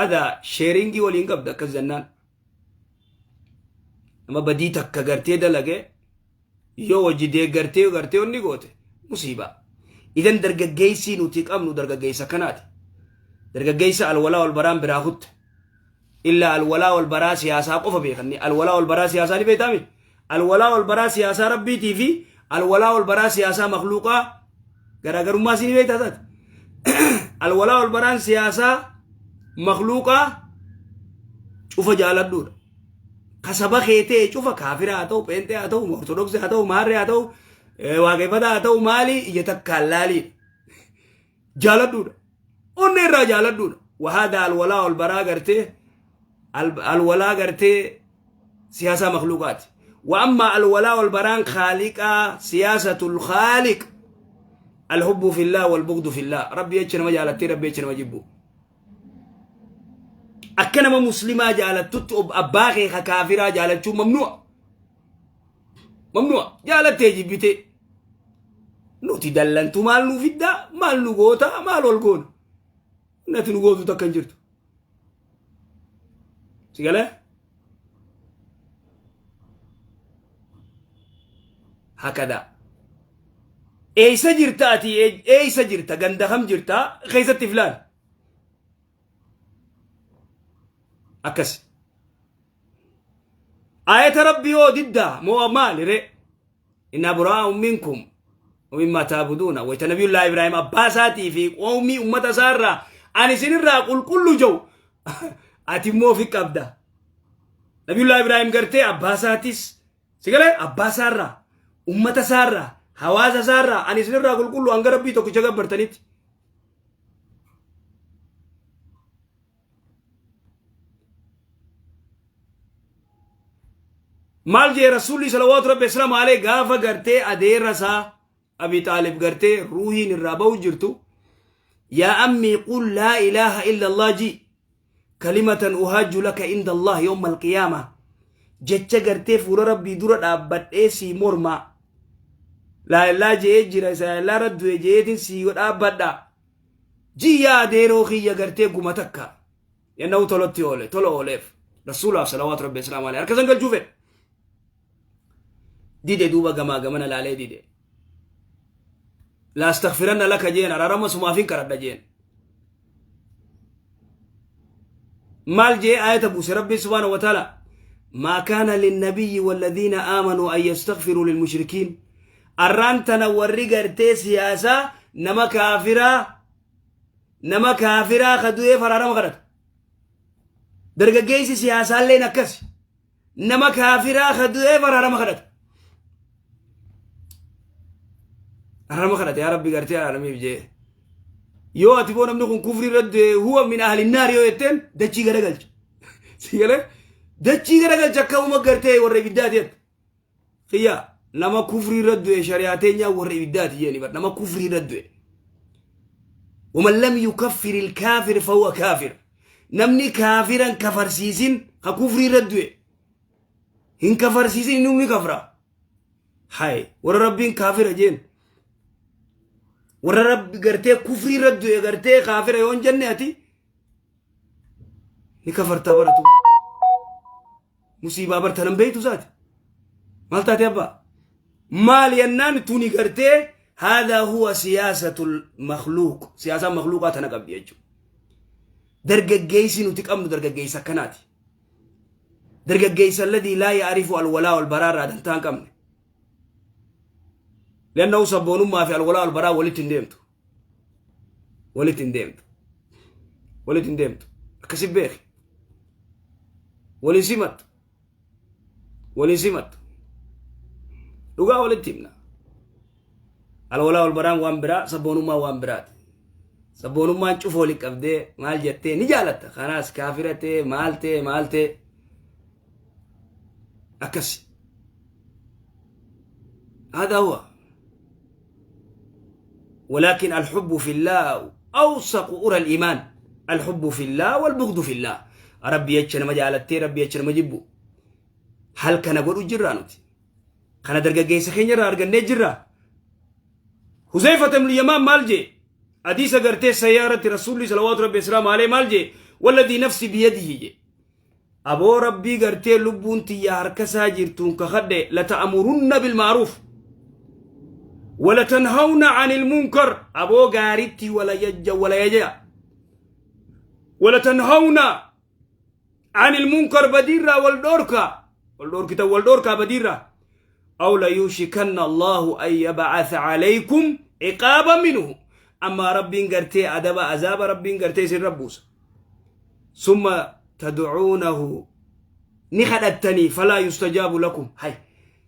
[SPEAKER 2] adaa sharingii waliin qabda akkas jennaan nama badii takka gartee dalage yoo wajji deeggartee gartee onni goote musiibaa idan dargaggeessii nuti qabnu dargaggeessa kanaati dargaggeessa alwalaa wal baraan biraa kutte illa alwalaa wal baraa siyaasaa qofa beekanni alwalaa wal baraa siyaasaa ni beektaami alwalaa wal baraa siyaasaa rabbiitii fi alwalaa wal baraa siyaasaa makluuqaa garaagarummaa si ni beektaa taate alwalaa wal baraan siyaasaa makluuqaa cufa jaaladhuudha kasaba kee ta'e cufa kaafira haa ta'u pheenxee haa ta'u ortodoksii haa ta'u maarree haa ta'u waaqeffataa haa ta'u maali ija takkaan laaliidha jaaladhuudha onnee irraa jaaladhuudha وهذا الولاء والبراء gartee الولاء gartee siyaasaa makluuqaati وأما الولاء والبراء خالقا سياسة الخالق الحب في الله والبغض في الله rabbi jecha nama jaalattee rabbi jecha nama jibbu akka nama muslimaa jaalattutti abbaa kee ka kaafiraa jaalachuu ممنوع ممنوع jaalattee jibbite nuti dallantu maal nu fiddaa maal nu goota maal ol goona nati nu gootu takka hin jirtu si galee هكذا eeysa jirta ati eeysa jirta ganda kam jirta keessatti filaan akkas ayata rabbi yoo didda moo maali re إنا براء منكم ومما تعبدون wayta nabiyullaa ibraahim abbaa isaatii fi qoomii ummata isaarraa ani isinirraa qulqullu jau ati immoo fi qabda nabiyullaa ibraahim gartee abbaa isaatis si galee abbaa isaarraa ummata isaarraa hawaasa isaarraa ani isinirraa qulqullu hanga rabbii tokkicha gabbartanitti maal jee rasuulli صلوات ربي وسلامه عليه gaafa gartee adeerra isaa Abi Xaalib gartee ruuhiin irraa ba'u jirtu, yaa ammii, qul laa ilaaha illa Allah ji, kalimatan uhaajju laka inda Allah yawma alqiyaama, jecha gartee fuula Rabbii dura dhaabbadhee sii morma, laa ilaa je'ee jira, isa ilaa irra du'e je'eetiin sii dhaabbadha ji, yaa adeeroo kiyya, gartee guma takka yennahu tolotti oole, tola ooleef Rasuulaaf salawaatu Rabbi islaamu alayhi harka san galchuu fedhe, dide. Duuba gamaa gamana laalee dide. La astaghfiranna laka jeen, araarama sumaafin kadhadha jeen. Maal jee ayata buuse Rabbi subhaanahu wa ta'ala? ما كان للنبي والذين آمنوا أن يستغفروا للمشركين. Arraan tana warri gartee siyaasaa nama kaafiraa, nama kaafiraa ka du'eef araarama kadhata. Dargaggeessi siyaasaalleen akkas nama kaafiraa ka du'eef araarama kadhata. Araarama kadhata, yaa Rabbi gartee araaramiif jee. Yoo ati boo namni kun kufrii irra du'e, huwa min ahli naar yoo jetteen, dachii garagalcha. Si galee dachii garagalcha, akka uma gartee warra ibiddaati jettu. Kiyya, nama kufrii irra du'e shari'aa teenyaa warra ibiddaati jeeni bar, nama kufrii irra du'e. ومن لم يكفر الكافر فهو كافر. Namni kaafiran kafarsiisin, ka kufrii irra du'e hin kafarsiisin, inni ni kafra. Hay, warra Rabbiin kaafira jeen, warra Rabbi gartee kufrii irra du'e gartee kaafira yoo hin jenne, ati ni kafartaa baratu. Musiibaa bartanan beeytu isaati. Maal taate abbaa? Maal yennaan tuni gartee هذا هو سياسة المخلوق. Siyaasaan makhluuqaa tana qabdi jechuudha. Dargaggeessi nuti qabnu dargaggeessa akkanaati. Dargaggeessa الذي لا يعرف الولاء والبراء irraa dantaa hin qabne. لأنه sabboonummaa fi الولاء والبراء walitti hin deemtu. Walitti hin deemtu. Walitti hin deemtu. Akkasi beeki. Waliin simattu. Waliin simattu. Dhugaa walitti himna. الولاء والبراء n waan biraa, sabboonummaa waan biraati. Sabboonummaan cufa walitti qabdee maal jettee ni jaalatta. Kanaas kaafira ta'e, maal ta'e, maal ta'e. Akkasi. هذا هو. ولكن الحب في الله أوثق عرى الإيمان، الحب في الله والبغض في الله. Rabbi jecha nama jaalattee, Rabbi jecha nama jibbu. Hal kana godhu jirraa nuti? Kana dargaggeessa keenya irraa argannee jirra. Huzayfata ibn Yamaan maal jee? Hadiisa gartee sayyaarratti Rasuulli salawaatu Rabbi islaam alee maal jee? والذي نفسي بيده jee. Aboo Rabbii gartee lubbuun tiyya harkasaa jirtuun kakadhe, لتأمرن بالمعروف ولتنهون عن المنكر. Aboo gaaritti wala jajja, wala yaja. ولتنهون عن المنكر, badiirraa wal dhoorka, wal dhoorkitan, wal dhoorkaa badiirraa. أو ليوشكن الله أن يبعث عليكم عقابا منه. أما ربين قرتي أدب عذاب ربين قرتي سن ربوس، ثم تدعونه نخدتني فلا يستجاب لكم. هاي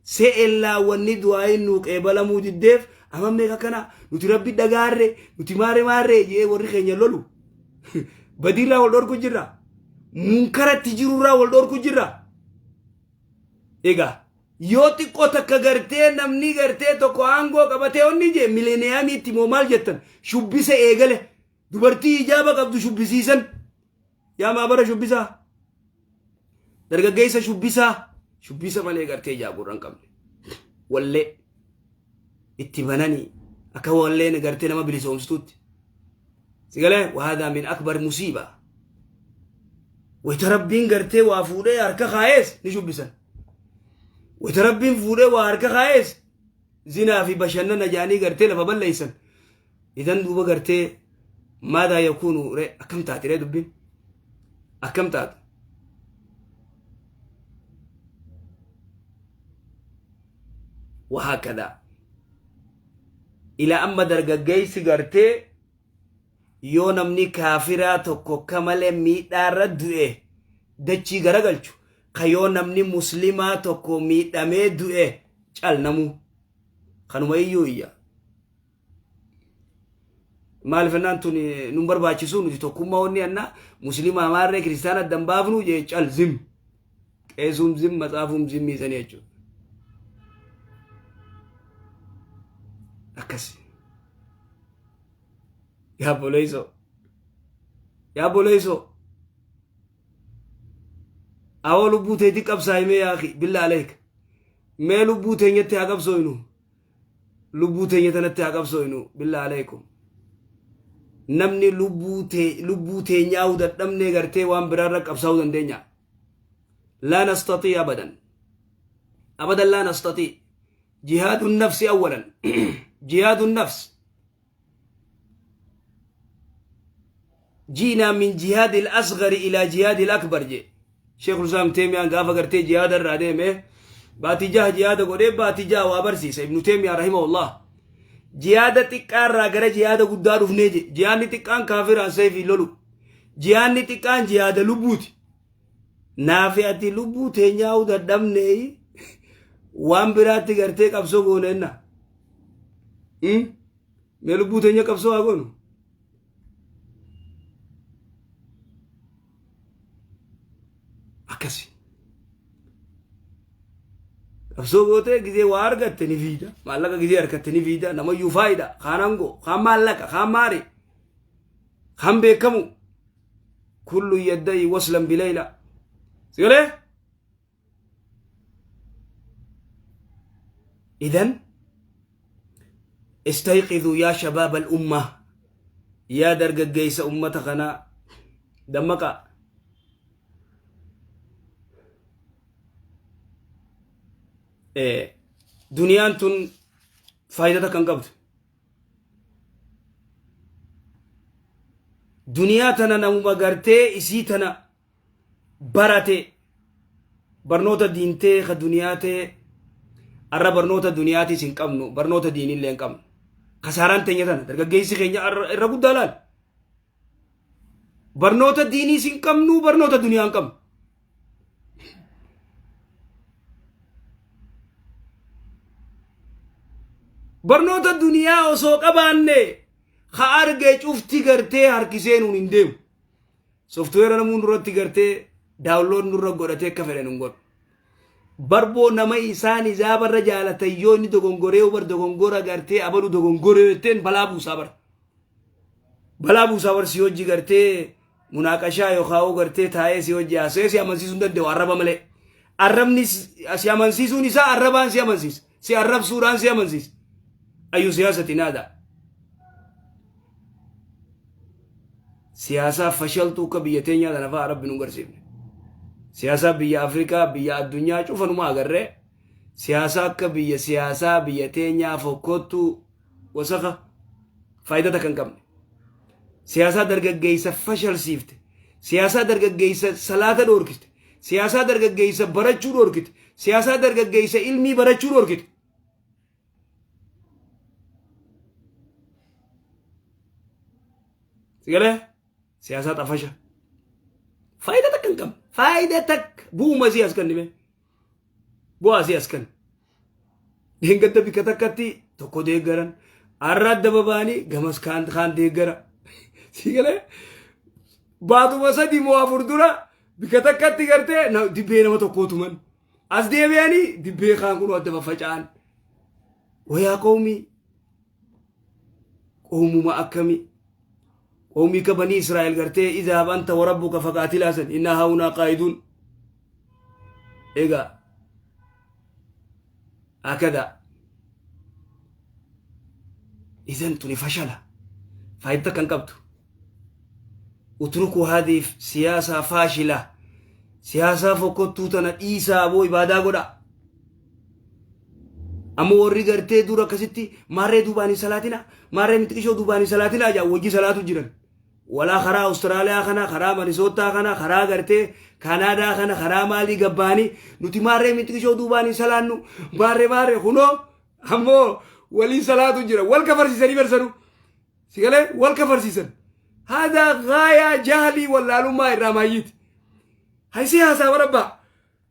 [SPEAKER 2] سئلا wanni du'aayin nuu qeebalamuu diddeef amma meeqa kana nuti Rabbi dhagaarre, nuti maare maarre jee warri keenya lolu. Badiirraa wal dhorku jirra, munkaratti jirurraa wal dhorku jirra. Egaa yoo xiqqoo takka gartee namni gartee tokko aangoo qabatee onni jee, mileniyaamiitti moo maal jettan, shubbisa eegale, dubartii ijaaba qabdu shubbisiisan. Yaa maabara shubbisaa, dargaggeessa shubbisaa, shubbisa malee gartee ijaabuu hin qabne, wallee itti bananii akka walleen gartee nama bilisoomsituutti sigalee. وهذا من أكبر مصيبة. Wayita Rabbiin gartee waa fuudhee harka kaa'ees ni shubbisan. Wayita Rabbiin fuudhee waa harka kaa'ees zinaa fi bashannana jaanii gartee lafa balleeysan. Idan duuba gartee ماذا يكون re? Akkam taati ree dubbiin? Akkam taatu? وهكذا ila amma dargaggeessi gartee yoo namni kaafiraa tokko ka malee miidhaarra du'e dachii garagalchu, ka yoo namni muslimaa tokko miidhamee du'e calnamu kanuma iyyuu iyya. Maaliif jennaan, tun nun barbaachisu, nuti tokkummaa wanni anna muslimaa maarree kiristaana addan baafnu jee, cal zim, qeesuum zim, matsaafuum zimmiisanii jechuudha. Akkasi. Yaa obboleessoo. Yaa obboleessoo. Awoo lubbuu teetii qabsaa'i mee yaa akhi billaa aleek. Mee lubbuu teenyatti haa qabsooynu. Lubbuu teenya tanatti haa qabsooynu billaa aleekum. Namni lubbuu tee lubbuu teenyaa'uu dadhabnee gartee waan biraarra qabsaa'uu dandeenya. Laa nastatii abadan. Abadan laa nastatii. Jihaadun nafsi awwalan. Jihaadun nafs. Ji'naa min jihaadil asgari ilaa jihaadil akbar jee. Sheekul Islaam Teemiyaan gaafa gartee jihaada irraa deeme baatii jaha jihaada godhee baatii jaha waa barsiisa Ibnu Teemiyaa rahimahullah. Jihaada xiqqaa irraa gara jihaada guddaa dhufnee je. Jihaadni xiqqaan kaafiraan seefii lolu. Jihaadni xiqqaan jihaada lubbuuti. Naafi ati lubbuu teenyaa'uu dadhabnee waan biraatti gartee qabsoo gooneenna. Mee lubbuu teenya qabsoo haa goonu. Akkasi. Qabsoo gootee gizee waa argatte ni fiida. Maallaqa gizee argatte ni fiida. Namayyuu faayida. Kaan aangoo, kaan maallaqa, kaan maari. Kaan beekamu. Kullu yadda'i waslan bilayla. Si galee? Idan istayqiduu yaa shabaab al-umma yaa dargaggeessa ummata kanaa dammaqaa. Duniyaan tun faayidaa takka hin qabdu. Duniyaa tana namuma gartee isii tana barate barnoota diintee ka duniyaa tee arra barnoota duniyaatis hin qabnu barnoota diinillee hin qabnu kasaaraan teenya tana dargaggeessi keenya irra guddaa laal barnoota diiniis hin qabnu barnoota duniyaa hin qabnu barnoota duniyaa osoo qabaanne ka arge cufti gartee harkisee nuun hin deemu Softweera namuu nurratti gartee download nurra godhatee akka fedhan hin godhu. Barboo nama isaan izaabarra jaalatan yoo inni dogongoree bar dogongora gartee abalu dogongoree jetteen balaa buusaa bar. Balaa buusaa bar si hojii gartee munaaqashaa yookaan gartee taa'ee si hojii haasa'ee si amansiisuu hin danda'u arraba malee. Arrabni si amansiisuun isaa arrabaan si amansiisa. Si arrabsuudhaan si amansiisa. Ayyu siyaasati naada. Siyaasaa fashaltuu akka biyya teenyaa tana fa'a rabbi nu garsiifne. Siyaasaa biyya Afrikaa biyya addunyaa cufa numa agarree siyaasaa akka biyya siyaasaa biyya teenyaa fokkottuu wasaka faayidaa takka hin qabne. Siyaasaa dargaggeessa fashalsiifte. Siyaasaa dargaggeessa salaata dhoorkite. Siyaasaa dargaggeessa barachuu dhoorkite. Siyaasaa dargaggeessa ilmii barachuu dhoorkite. Sigalee siyaasaa xafasha. Faayidaa takka hin qabne. Faayidaa takka bu'uma isii as kennime. Bu'aa isii as kenne. Dheengadda bikka takkatti tokko deeggaran. Har'a adda babaanii gamas kaan kaan deeggara. Sigalee baatuma sadii moo afur dura bikka takkatti gartee dibbee nama tokkoo tuman. As deebi'anii dibbee kaan kun adda faffaca'an. Wayaa qawmii qawmuma akkamii qawmii ka banii Israa'el gartee idhaab anta warabbuka faqaatilaa san innaa haunaa qaa'iduun. Egaa akada idan tuni fashala faayidaa kan qabdu. Utrukuu haadhiif siyaasaa faashila siyaasaa fokkottuu tana dhiisaa aboo ibaadaa godha. Amma warri gartee dura akkasitti maarree duubaan hin salaatina maarree mitiqishoo duubaan hin salaatina jaa wajji salaatu jiran. Walaa karaa Awustiraaliyaa kana karaa Manisootaa kana karaa gartee Kaanaadaa kana karaa maalii gabbaanii nuti maarree mitiqishoo duubaan hin salaannu maarree maarree kunoo ammoo waliin salaatu jira wal kafarsiisanii barsanu. Si galee wal kafarsiisan. Haadaa gaayaa jahlii wallaalummaa irraa maayyiiti. Hay siyaasaa barabbaa.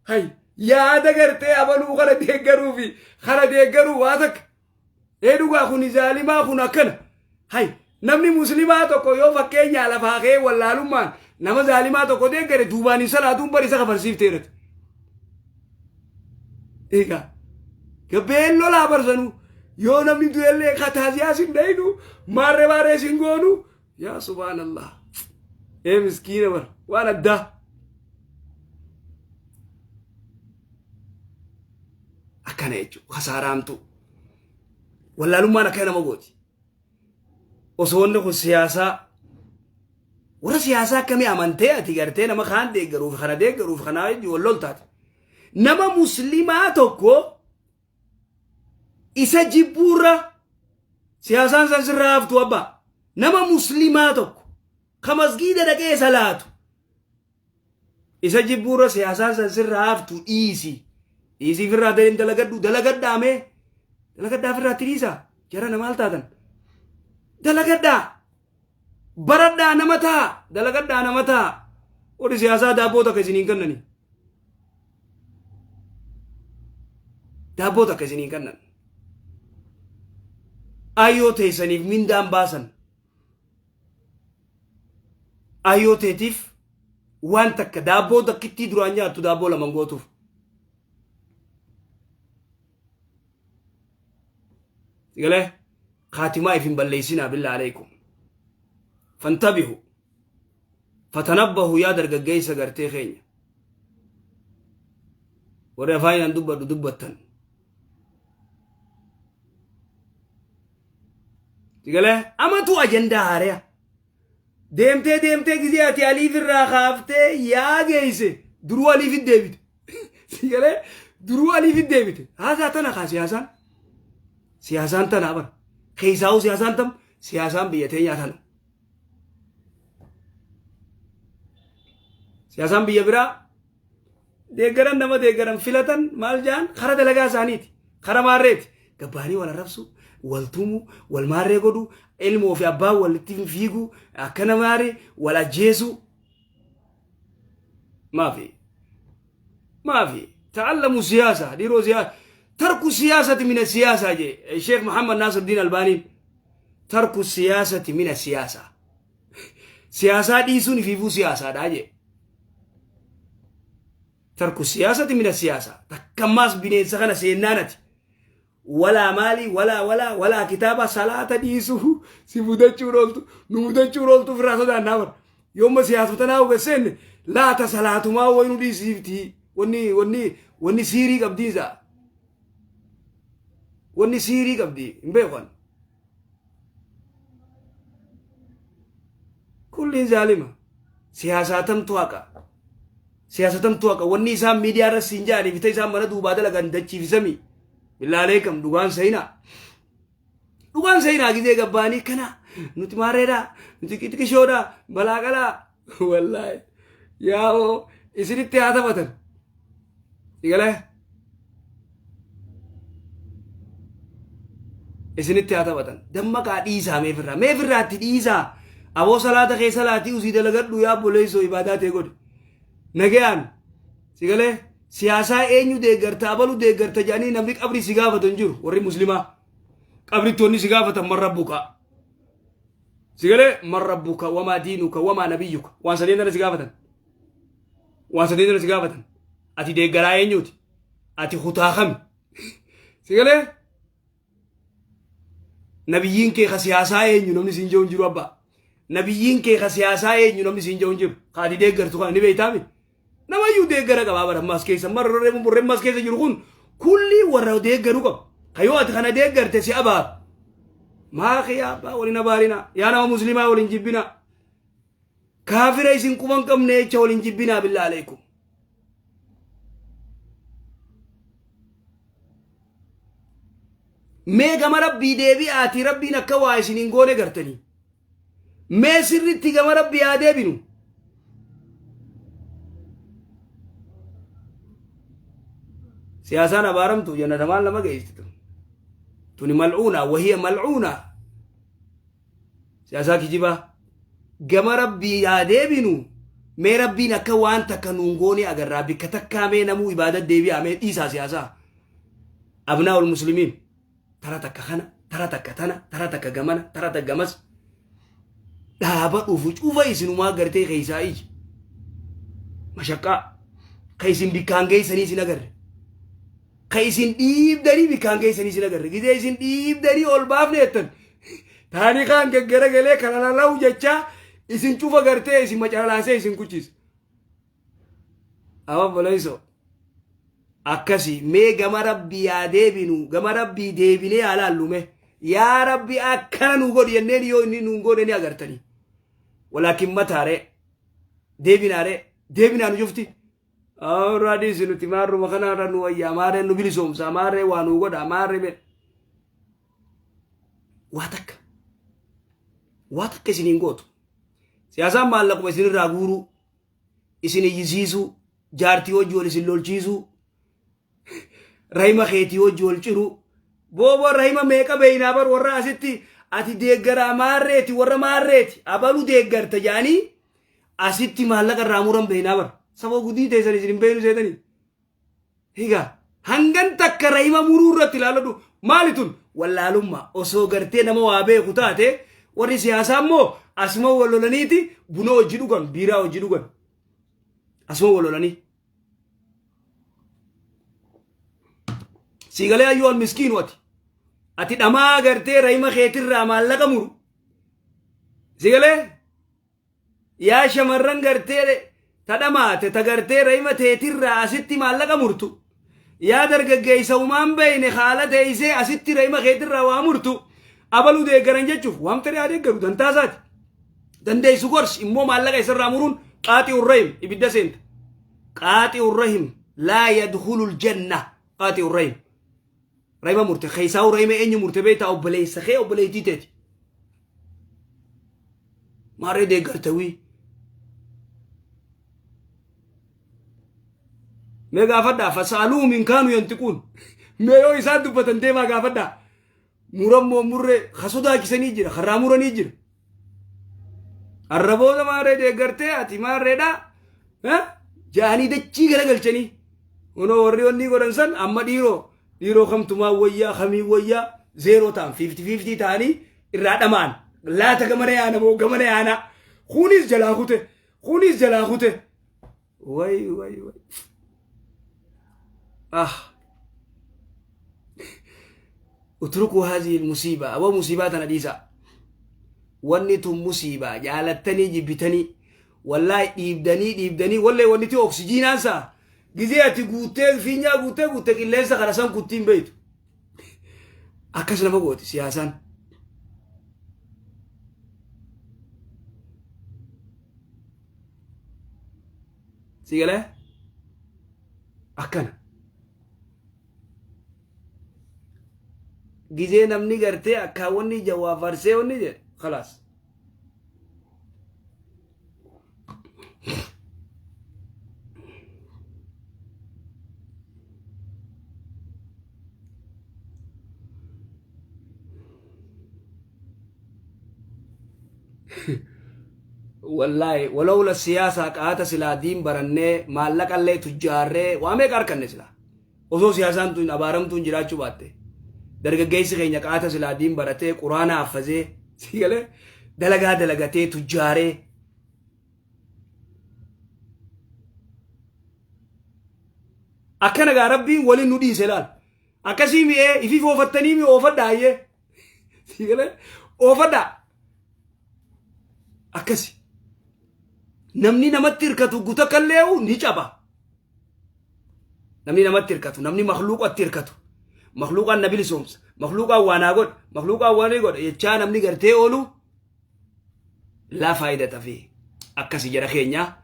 [SPEAKER 2] Hay yaada gartee abaluu kana deeggaruu fi kana deeggaruu waa takka. Ee dhugaa kun zaalimaa kun akkana. Hay namni muslimaa tokko yoo fakkeenyaa lafaa ka'ee wallaalummaan nama zaalimaa tokko deeggare duubaan hin salaatuun bar isa kafarsiifteerati. Egaa gabbeen lolaa barsanuu Yoo namni du'ellee kataaziyaa sin dhaynu, maarree maarree sin goonu. Yaa subhaanallah. Ee miskiina bar waan addaa. Akkana jechuudha kasaaraamtu. Wallaalummaan akkana nama gooti. Osoo wanni kun siyaasaa warra siyaasaa akkamii amantee ati gartee nama kaan deeggaruuf kana deeggaruuf kanaa wajjin wal loltaate. Nama muslimaa tokko isa jibbuurra siyaasaan san sirraa haftu abbaa. Nama muslimaa tokko ka masgiida dhaqee salaatu isa jibbuurra siyaasaan san sirraa haftu dhiisi. Dhiisii firraa deem dalagadhu dalagadhaa mee dalagadhaa firraa itti dhiisaa jara maal taatan dalagadhaa baradhaa nama ta'a dalagadhaa nama ta'a warri siyaasaa daabboo takka isiniin kennani daabboo takka isiniin kennan ayyoo teessaniif mindaan baasan ayyoo teetiif waan takka daabboo takkittii duraan nyaattu daabboo laman gootuuf. Galee kaatimaa if hin balleessinaa billaa aleekum. Fantabihu fatanabbahu yaa dargaggeessa gartee keenya. Warri afaaniin dubbadhu dubbattan. Galee amatu ajandaa haariyaa. Deemtee deemtee gizee ati aliif irraa kaaftee yaa geesse duruu aliif deebite. Galee duruu aliif deebite. Haasaa tana kaa siyaasaan. Siyaasaan tana bara. Keessaa'uu siyaasaan tam siyaasaan biyya teenyaa tana. Siyaasaan biyya biraa deeggaran nama deeggaran filatan maal jaan kara dalagaa isaaniiti. Kara maarreeti. Gabbaanii wal arrabsu, wal tumu, wal maarree godhu, ilmoo fi abbaan walitti fiigu, akkana maaree wal ajjeesu. Maafi. Maafi. Ta'allamu siyaasa. Dhiiroo siyaasa. Tarku siyaasati mina siyaasa jee. Sheekh Muhammad Nasruddin Albaaniin. Tarku siyaasati mina siyaasa. Siyaasaa dhiisuun ifiifuu siyaasaadha jee. Tarku siyaasati mina siyaasa. Takkammaas bineensa kana seennaanati. Walaa maalii walaa walaa walaa kitaaba salaata dhiisuu si mudachuu ooltu nu mudachuu ooltu ofirraa sodaannaa bara. Yoomma siyaasota tanaa hubaseenne laata salaatumaa wayi nu dhiisiifti wanni wanni wanni siirii qabdiisa. Wanni siirii qabdi hin beekan. Kulliin zaalima. Siyaasaa tamtu haqa. Siyaasa tamtu haqa. Wanni isaan miidiyaa irra siin ja'anii bita isaan mana duubaa dalagan dachiifisami. Billaalee kam dhugaan seenaa. Dhugaan seenaa gizee gabbaanii kana nuti maarreedha nuti xixiqishoodha balaaqalaa wallaahi yaa'oo isinitti haa taphatan. Igalee isinitti haa taphatan. Dammaqaa dhiisaa meefirraa meefirraatti dhiisaa aboo salaata kee salaatii usii dalagadhu yaa obboleessoo ibaadaa ta'e godhi. Nagayaan sigalee siyaasaa eenyu deeggarta abalu deeggarta jedhanii namni qabrii si gaafatu hin jiru warri muslimaa. Qabritti wanni si gaafatan man rabbuka. Sigalee man rabbuka wamaa diinuka wamaa nabiyyuka waan sadeen tana si gaafatan. Waan sadeen tana si gaafatan. Ati deeggaraa eenyuuti? Ati kutaa kami? Sigalee nabiyyiin kee ka siyaasaa eenyu namni siin jedhu hin jiru abbaa. Nabiyyiin kee ka siyaasaa eenyu namni siin jedhu hin jiru. Ka ati deeggartu kana ni beektaami? Namayyuu deeggara qabaa bara ammaas keessa marra warra ammaas keessa jiru kun kulli warra deeggaru qaba. Ka yoo ati kana deeggarte si abaara. Maa yaa abbaa waliin abaarina yaa nama muslimaa waliin jibbina. Kaafira isin quban qabne jecha waliin jibbinaa billaa aleekum. Mee gama rabbii deebi'aatii rabbiin akka waa isin hin goone gartanii. Mee sirritti gama rabbii haa deebinu. Siyaasaan abaaramtu jannata maal nama geessitu. Tuni mal'uuna wahiya mal'uuna. Siyaasaa kijibaa. Gama rabbii haa deebinu. Mee rabbiin akka waan takka nuun goone agarraa bikka takkaa mee namuu ibaada deebi'aa mee dhiisaa siyaasaa. Abnaa ul muslimiin. Tara takka kana, tara takka tana, tara takka gamana, tara takka gamas. Dhaaba dhufu cufa isinumaa gartee keessaa iji. Mashaqqaa. Ka isin bikkaan geessanii isin agarre. Ka isin dhiibdanii bikkaan geessanii isin agarre. Gizee isin dhiibdanii ol baafne jettan. Taarikaan gaggaragalee kana lalawu jechaa isin cufa gartee isin macalalaasee isin kuchisa. Amma obboleessoo akkasi mee gama rabbii yaa deebinu, gama rabbii deebinee yaa laallu, mee yaa rabbi akkana nu godhi jenneen yoo inni nuun godhe ni agartanii. Walaakin mataaree deebinaaree deebinaa nu cufti. Irraa dhiisi, nuti maarruma kanarra nu wayyaa, maarree nu bilisoomsa, maarree waa nu godha, maarree mee. Waa takka. Waa takka isiniin gootu. Siyaasaan maallaquma isinirraa guuruu, isin iyyisiisuu, jaartii hojii wal isin lolchiisuu, rahima keetii hojii wal ciruu. Booboo rahima meeqa beeynaa bar, warra asitti ati deeggaraa maarreeti, warra maarreeti abalu deeggarta jedhanii asitti maallaqa irraa muran beeynaa bar. Saba gudii teessan isin hin beeynu seetanii. Egaa hangan takka rahima muruu irratti ilaaladhu, maali tun wallaalummaa? Osoo gartee nama waa beeku taate, warri siyaasaa immoo asuma wal lolaniiti buna hojii dhugan, biiraa hojii dhugan, asuma wal lolanii. Siigalee ayyuu al miskiinu, ati dhamaa gartee rahima keetirraa maallaqa muru. Siigalee yaa shamarran gartee ta dhamaate, ta gartee rahima teetirraa asitti maallaqa murtu, yaa dargaggeessa umaan beeyne haala teessee asitti rahima keetirraa waa murtu, abaluu deeggaran jechuuf waan fedhe haa deeggaru, dantaasaati. Dandeessu gorsi, immoo maallaqa isarraa muruun qaaxi urrahim, ibidda seenta. Qaaxi urrahim laa yadkhulul janna. Qaaxi urrahim rahima murte keessaa rahima eenyu murte beektaa? Obboleessa kee, obboleettii teeti. Maarree deeggartawii. Mee gaafadhaa, fasaaluhum in kaanu yantiquun. Mee yoo isaan dubbatan deemaa gaafadhaa. Murammoo murree ka sodaachisanii jira, karraa muranii jira. Arraboota maarree deeggartee ati maarreedha jaanii dachii garagalchanii. Kunoo warri onnii godhan san amma dhiiroo dhiiroo kamtumaa wayyaa, kamii wayyaa, zeeroo ta'an, 50-50 ta'anii irraa dhama'an. Laata gamana yaana moo gamana yaana? Kunis jalaa kute, kunis jalaa kute. Way way way. Ah. Utruku hazihi musiibaa, aboo musiibaa tana dhiisaa. Wanni tun musiibaa, jaalattanii jibbitanii, wallaahi dhiibdanii dhiibdanii wallee wanni ti oksijiinaan saa gizee ati guuttee fiinyaa guuttee guutte qilleensa kana san kuttiin beeytu. Akkas nama gooti siyaasaan. Si galee? Akkana. Gizee namni gartee akkaa wanni jawaa farsee wanni jedhe khalaas. Wallaahi walawla siyaasaa qaata silaa diin barannee maallaqallee tujjaarree waa meeqa harkanne silaa. Osoo siyaasaan tun abaaramtuun jiraachuu baatte. Dargaggeessi keenya qaata silaa diin baratee quraana haffazee sigalee dalagaa dalagatee tujjaaree. Akkana gaa rabbiin waliin nu dhiise laal. Akkasii mi'ee ifiif oofattanii mi oofadhaa ayyee. Sigalee oofadhaa. Akkasi. Namni namatti hirkatu guta kallee'u ni caba. Namni namatti hirkatu, namni makluuqatti hirkatu. Makluuqaan na bilisoomsa, makluuqaan waa naa godha, makluuqaan waa ni godha jechaa namni gartee oolu laa faayidata fi akkasi jara keenya.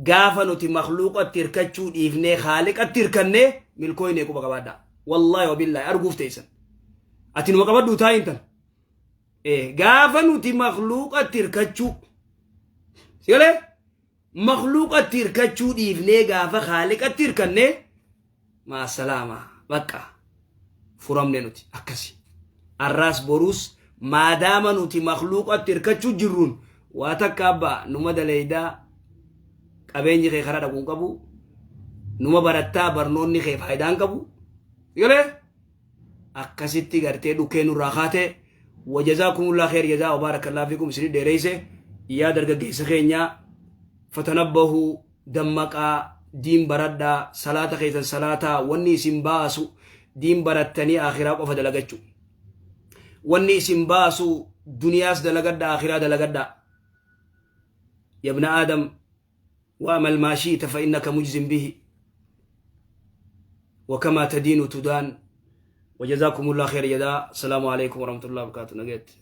[SPEAKER 2] Gaafa nuti makluuqatti hirkachuu dhiifnee haaliqatti hirkannee milkooynee quba qabaadhaa. Wallaahi wabillaahi arguuf teessan. Ati numa qabadhuu taa'iin tan. Gaafa nuti makluuqatti hirkachuu sigalee makluuqatti hirkachuu dhiifnee gaafa haaliqatti hirkannee maasalaama, bakka furamne nuti akkasi. Arraas boruus maadaama nuti makluuqatti hirkachuu jirruun waa takka abbaa numa daleeydaa, qabeenyi kee karaa dhaquu hin qabu, numa barattaa, barnoonni kee faayidaa hin qabu. Sigalee akkasitti gartee dhukkee nurraa kaatee. Wajazaakumullah kheer jazaa wa baarakallahu fiikum. Isin dheereyse. Yaa dargaggeessa keenya, fatanabbahu, dammaqaa, diin baradhaa, salaata keessan salaataa, wanni isin baasu Diin barattanii akhiraa qofa dalagachuu. Wanni isin baasu duniyaas dalagadhaa, akhiraa dalagadhaa. Yabna Aadam, wa'mal maa shi'ita fa innaka mujzin bihi. Wakamaa tadiinu tudaan. Wajazaakumullah khayra jadaa. Assalaamu alaikum warahmatullahi wabarakatuh. Nageetti.